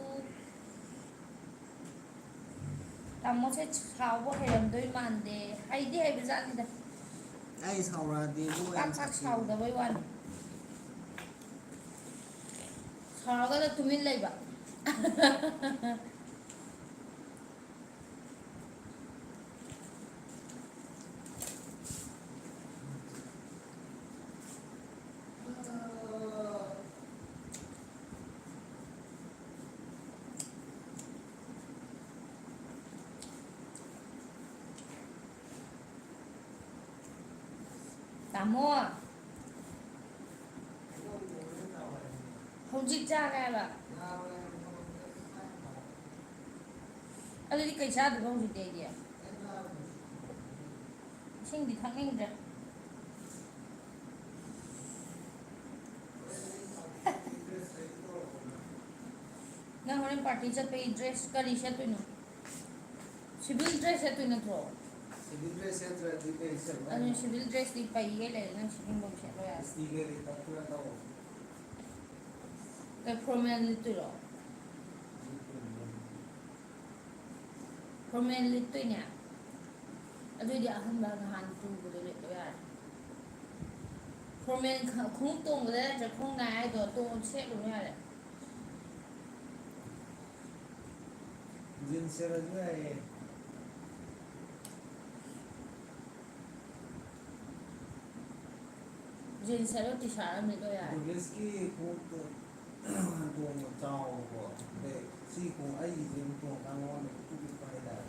ꯇꯥꯃꯣꯁꯦ ꯁꯥꯎꯕ ꯍꯩꯔꯝꯗꯣꯏ ꯃꯥꯟꯗꯦ꯫ ꯍꯩꯗꯤ ꯍꯩꯕꯖꯥꯠꯅꯤꯗ꯫ ꯑꯩ ꯁꯥꯎꯔꯛꯑꯗꯤ ꯏꯕꯨꯡꯉꯣ ꯄꯥꯛ ꯌꯥꯝ ꯄꯥꯛ ꯁꯥꯊꯤꯕꯅꯦ꯫ ꯁꯥꯎꯗꯕꯩ ꯋꯥꯅꯤ꯫ ꯁꯥꯎꯔꯒꯅ ꯇꯨꯃꯤꯟ ꯂꯩꯕ꯫ ꯇꯥꯃꯣ꯫ ꯍꯧꯖꯤꯛ ꯆꯥꯒꯦ ꯍꯥꯏꯕ꯫ ꯑꯗꯨꯗꯤ ꯀꯩ ꯆꯥꯗꯣꯏꯕ ꯍꯧꯖꯤꯛꯇꯤ ꯑꯩꯗꯤ? ꯏꯁꯤꯡꯗꯤ ꯊꯛꯅꯤꯡꯗ꯭ꯔꯦ꯫ ꯅꯪ ꯍꯣꯔꯦꯟ party ꯆꯠꯄꯩ dress ꯀꯔꯤ ꯁꯦꯠꯇꯣꯏꯅꯣ? Civil dress ꯁꯦꯠꯇꯣꯏ ꯅꯠꯇ꯭ꯔꯣ? Civil dress ꯁꯦꯠꯇ꯭ꯔꯗꯤ ꯀꯩ ꯁꯦꯠꯂꯨ ꯑꯗꯨꯅ ꯍꯥꯏꯅꯣ? Civil dressꯇꯤ ꯄꯩꯒꯩ ꯂꯩꯔꯦ, ꯅꯪ ꯁꯦꯠꯅꯤꯡꯕ ꯑꯃ ꯁꯦꯠꯂꯣ ꯌꯥꯔꯦ꯫ ꯏꯁꯇꯤꯒꯗꯤ ꯀꯛꯊꯠꯂ ꯇꯧ꯫ ꯀꯩ formal ꯂꯤꯠꯇꯣꯏꯔꯣ? ꯂꯤꯠꯇꯣꯏꯅꯤ꯫ Formal ꯂꯤꯠꯇꯣꯏꯅꯦ? ꯑꯗꯨꯏꯗꯤ ꯑꯍꯟꯕ ꯅꯍꯥꯟ ꯇꯨꯕꯗꯣ ꯂꯤꯠꯂꯣ ꯌꯥꯔꯦ꯫ ꯐꯣꯔꯃꯦꯜ ꯈ-, ꯈꯣꯡꯎꯞ ꯇꯣꯡꯕꯗ ꯅꯠꯇ꯭ꯔ ꯈꯣꯡ ꯅꯥꯏ ꯍꯥꯏꯗꯣ ꯇꯣꯡ-, ꯁꯦꯠꯂꯨꯅꯨ ꯌꯥꯔꯦ꯫ ꯖꯤꯟꯁ ꯁꯦꯠꯂꯁꯨ ꯌꯥꯏꯌꯦ꯫ ꯖꯤꯟꯁ ꯁꯦꯠꯂꯣ, ꯇꯤ ꯁꯥꯔꯠ ꯑꯃ ꯂꯤꯠꯂꯣ ꯌꯥꯔꯦ꯫ ꯄꯨꯂꯤꯁꯀꯤ ꯈꯣꯡꯎꯞꯇꯣ ꯇꯣꯡꯕ ꯆꯥꯎꯕꯀꯣ꯫ ꯑꯗꯩ ꯁꯤ ꯈꯣꯡ-, ꯑꯩꯒꯤꯁꯦ ꯑꯃꯨꯛ ꯇꯣꯡꯉꯀꯥꯟꯗ ꯃꯉꯣꯟꯗ ꯄꯤꯛꯇ꯭ꯔꯨ ꯄꯤꯛꯄ ꯍꯥꯏꯇꯥꯔꯦ꯫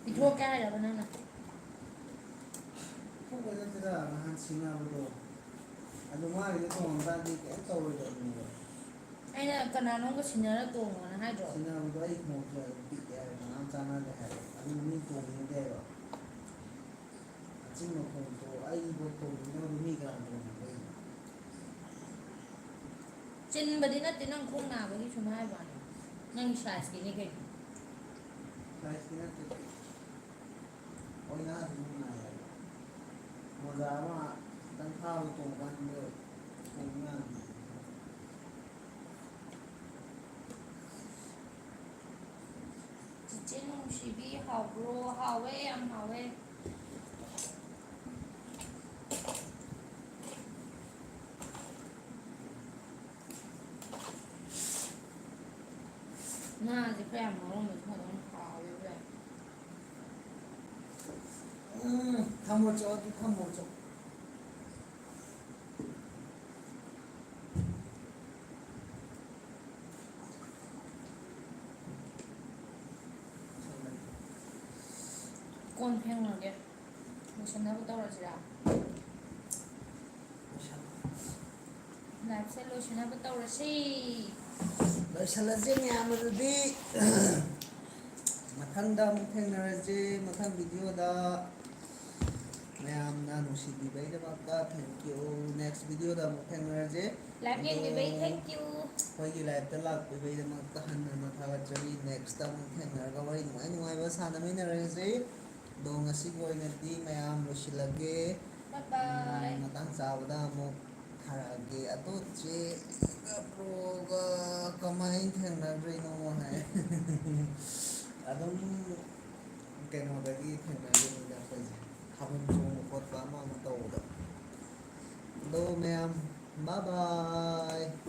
ꯄꯤꯊꯣꯛꯀꯦ ꯍꯥꯏꯔꯕ ꯅꯪꯅ? ꯄꯤꯊꯣꯛꯄ ꯅꯠꯇꯦꯗ, ꯅꯍꯥꯟ ꯁꯤꯟꯅꯕꯗꯣ꯫ ꯑꯗꯨ ꯃꯥꯒꯤꯗꯣ ꯇꯣꯡꯉꯝ ꯇꯥꯔꯗꯤ ꯀꯩꯝ ꯇꯧꯔꯣꯏꯗꯕꯅꯦꯕ꯫ ꯑꯩꯅ ꯀꯅꯥꯅꯣꯝꯒ ꯁꯤꯟꯅꯔ ꯇꯣꯡꯉꯣꯅ ꯍꯥꯏꯗ꯭ꯔꯣ? ꯁꯤꯟꯅꯕꯗꯣ ꯑꯩ ꯈꯣꯡꯎꯞꯁꯦ ꯑꯗꯨꯝ ꯄꯤꯛꯑꯦ ꯍꯥꯏꯕ, ꯀꯅꯥꯝ ꯆꯥꯟꯅꯗꯦ ꯍꯥꯏꯕ꯫ ꯑꯗꯨ ꯃꯤ ꯇꯣꯡꯅꯤꯡꯗꯦ ꯍꯥꯏꯕ꯫ ꯑꯆꯤꯟꯕ ꯈꯣꯡꯎꯞꯇꯣ ꯑꯩꯕꯨ ꯇꯣꯡꯅꯤꯡꯗꯕꯗꯣ ꯃꯤ ꯀꯅꯥ ꯇꯣꯡꯅꯤꯡꯗꯣꯏꯅꯣ? ꯆꯤꯟꯕꯗꯤ ꯅꯠꯇꯦ, ꯅꯪ ꯈꯣꯡ ꯅꯥꯕꯒꯤ ꯁꯨꯝ ꯍꯥꯏꯕ ꯋꯥꯅꯤ꯫ ꯅꯪꯒꯤ ꯁꯥꯏꯖꯀꯤꯅꯦ ꯀꯩꯅꯣ꯫ ꯁꯥꯏꯖꯀꯤ ꯅꯠꯇꯦ꯫ ꯑꯣꯏꯅ ꯑꯗꯨꯝ ꯅꯨꯡꯉꯥꯏꯌꯦ꯫ ꯃꯣꯖꯥ ꯑꯃ ꯈꯤꯇꯪ ꯊꯥꯕ ꯇꯣꯡꯕ ꯀꯥꯟꯗ ꯇꯣꯡꯕ ꯌꯥꯗꯦ꯫ ꯆꯤꯆꯦ ꯅꯨꯡꯁꯤꯕꯤ, ꯍꯥꯎꯕ꯭ꯔꯣ? ꯍꯥꯎꯋꯦ, ꯌꯥꯝ ꯍꯥꯎꯋꯦ꯫ ꯉꯥꯁꯦ ꯈꯔ ꯌꯥꯝ ꯉꯧꯔꯝꯃꯗꯤ ꯐꯗꯧꯅꯤ, ꯍꯥꯎꯋꯦꯕ ꯌꯥꯝ꯫ ꯎꯝ, ꯊꯝꯃꯣ ꯆꯣ, ꯑꯗꯨ ꯊꯝꯃꯣ ꯆꯣ꯫ ꯀꯣꯟ ꯐꯦꯡꯉꯨꯔꯒꯦ꯫ ꯂꯣꯏꯁꯟꯅꯕ ꯇꯧꯔꯁꯤꯔꯥ? ꯂꯣꯏꯁꯜꯂꯣ꯫ ꯂꯥꯏꯐꯁꯦ ꯂꯣꯏꯁꯟꯅꯕ ꯇꯧꯔꯁꯤ꯫ ꯂꯣꯏꯁꯜꯂꯁꯦ ꯃꯌꯥꯝ ꯑꯗꯨꯗꯤ꯫ ꯃꯊꯪꯗ ꯑꯃꯨꯛ ꯊꯦꯡꯅꯔꯁꯦ, ꯃꯊꯪ ꯚꯤꯗꯤꯑꯣꯗ꯫ ꯃꯌꯥꯝꯅ ꯅꯨꯡꯁꯤꯕꯤꯕꯩꯗꯃꯛꯇ thank you꯫ Next ꯚꯤꯗꯤꯑꯣꯗ ꯑꯃꯨꯛ ꯊꯦꯡꯅꯔꯁꯦ꯫ Live ꯑꯗꯣ ꯌꯦꯡꯕꯤꯕꯩ thank you꯫ ꯑꯩꯈꯣꯏꯒꯤ liveꯇ ꯂꯥꯛꯄꯤꯕꯩꯗꯃꯛꯇ ꯍꯟꯅ ꯍꯟꯅ ꯊꯥꯒꯠꯆꯔꯤ꯫ Nextꯇ ꯑꯃꯨꯛ ꯊꯦꯡꯅꯔꯒ ꯋꯥꯔꯤ ꯅꯨꯡꯉꯥꯏ ꯅꯨꯡꯉꯥꯏꯕ ꯁꯥꯟꯅꯃꯤꯟꯅꯔꯁꯦ꯫ ꯑꯗꯣ ꯉꯁꯤꯒꯤ ꯑꯣꯏꯅꯗꯤ ꯃꯌꯥꯝ ꯂꯣꯏꯁꯤꯜꯂꯒꯦ꯫ Bye bye꯫ ꯎꯝ, ꯃꯇꯥꯡ ꯆꯥꯕꯗ ꯑꯃꯨꯛ ꯊꯥꯔꯛꯑꯒꯦ꯫ ꯑꯗꯣ ꯆꯦꯒ ꯕ꯭ꯔꯣꯒ ꯀꯃꯥꯏꯅ ꯊꯦꯡꯅꯈ꯭ꯔꯤꯅꯣ ꯍꯥꯏ꯫ ꯑꯗꯨꯝ ꯀꯩꯅꯣꯗꯒꯤ ꯊꯦꯡꯅꯈꯤꯕꯅꯤꯗ ꯑꯩꯈꯣꯏꯁꯦ꯫ ꯊꯥꯕꯜ ꯆꯣꯡꯕ ꯈꯣꯠꯄ ꯑꯃ ꯑꯃ ꯇꯧꯕꯗ꯫ ꯃꯌꯥꯝ, bye bye.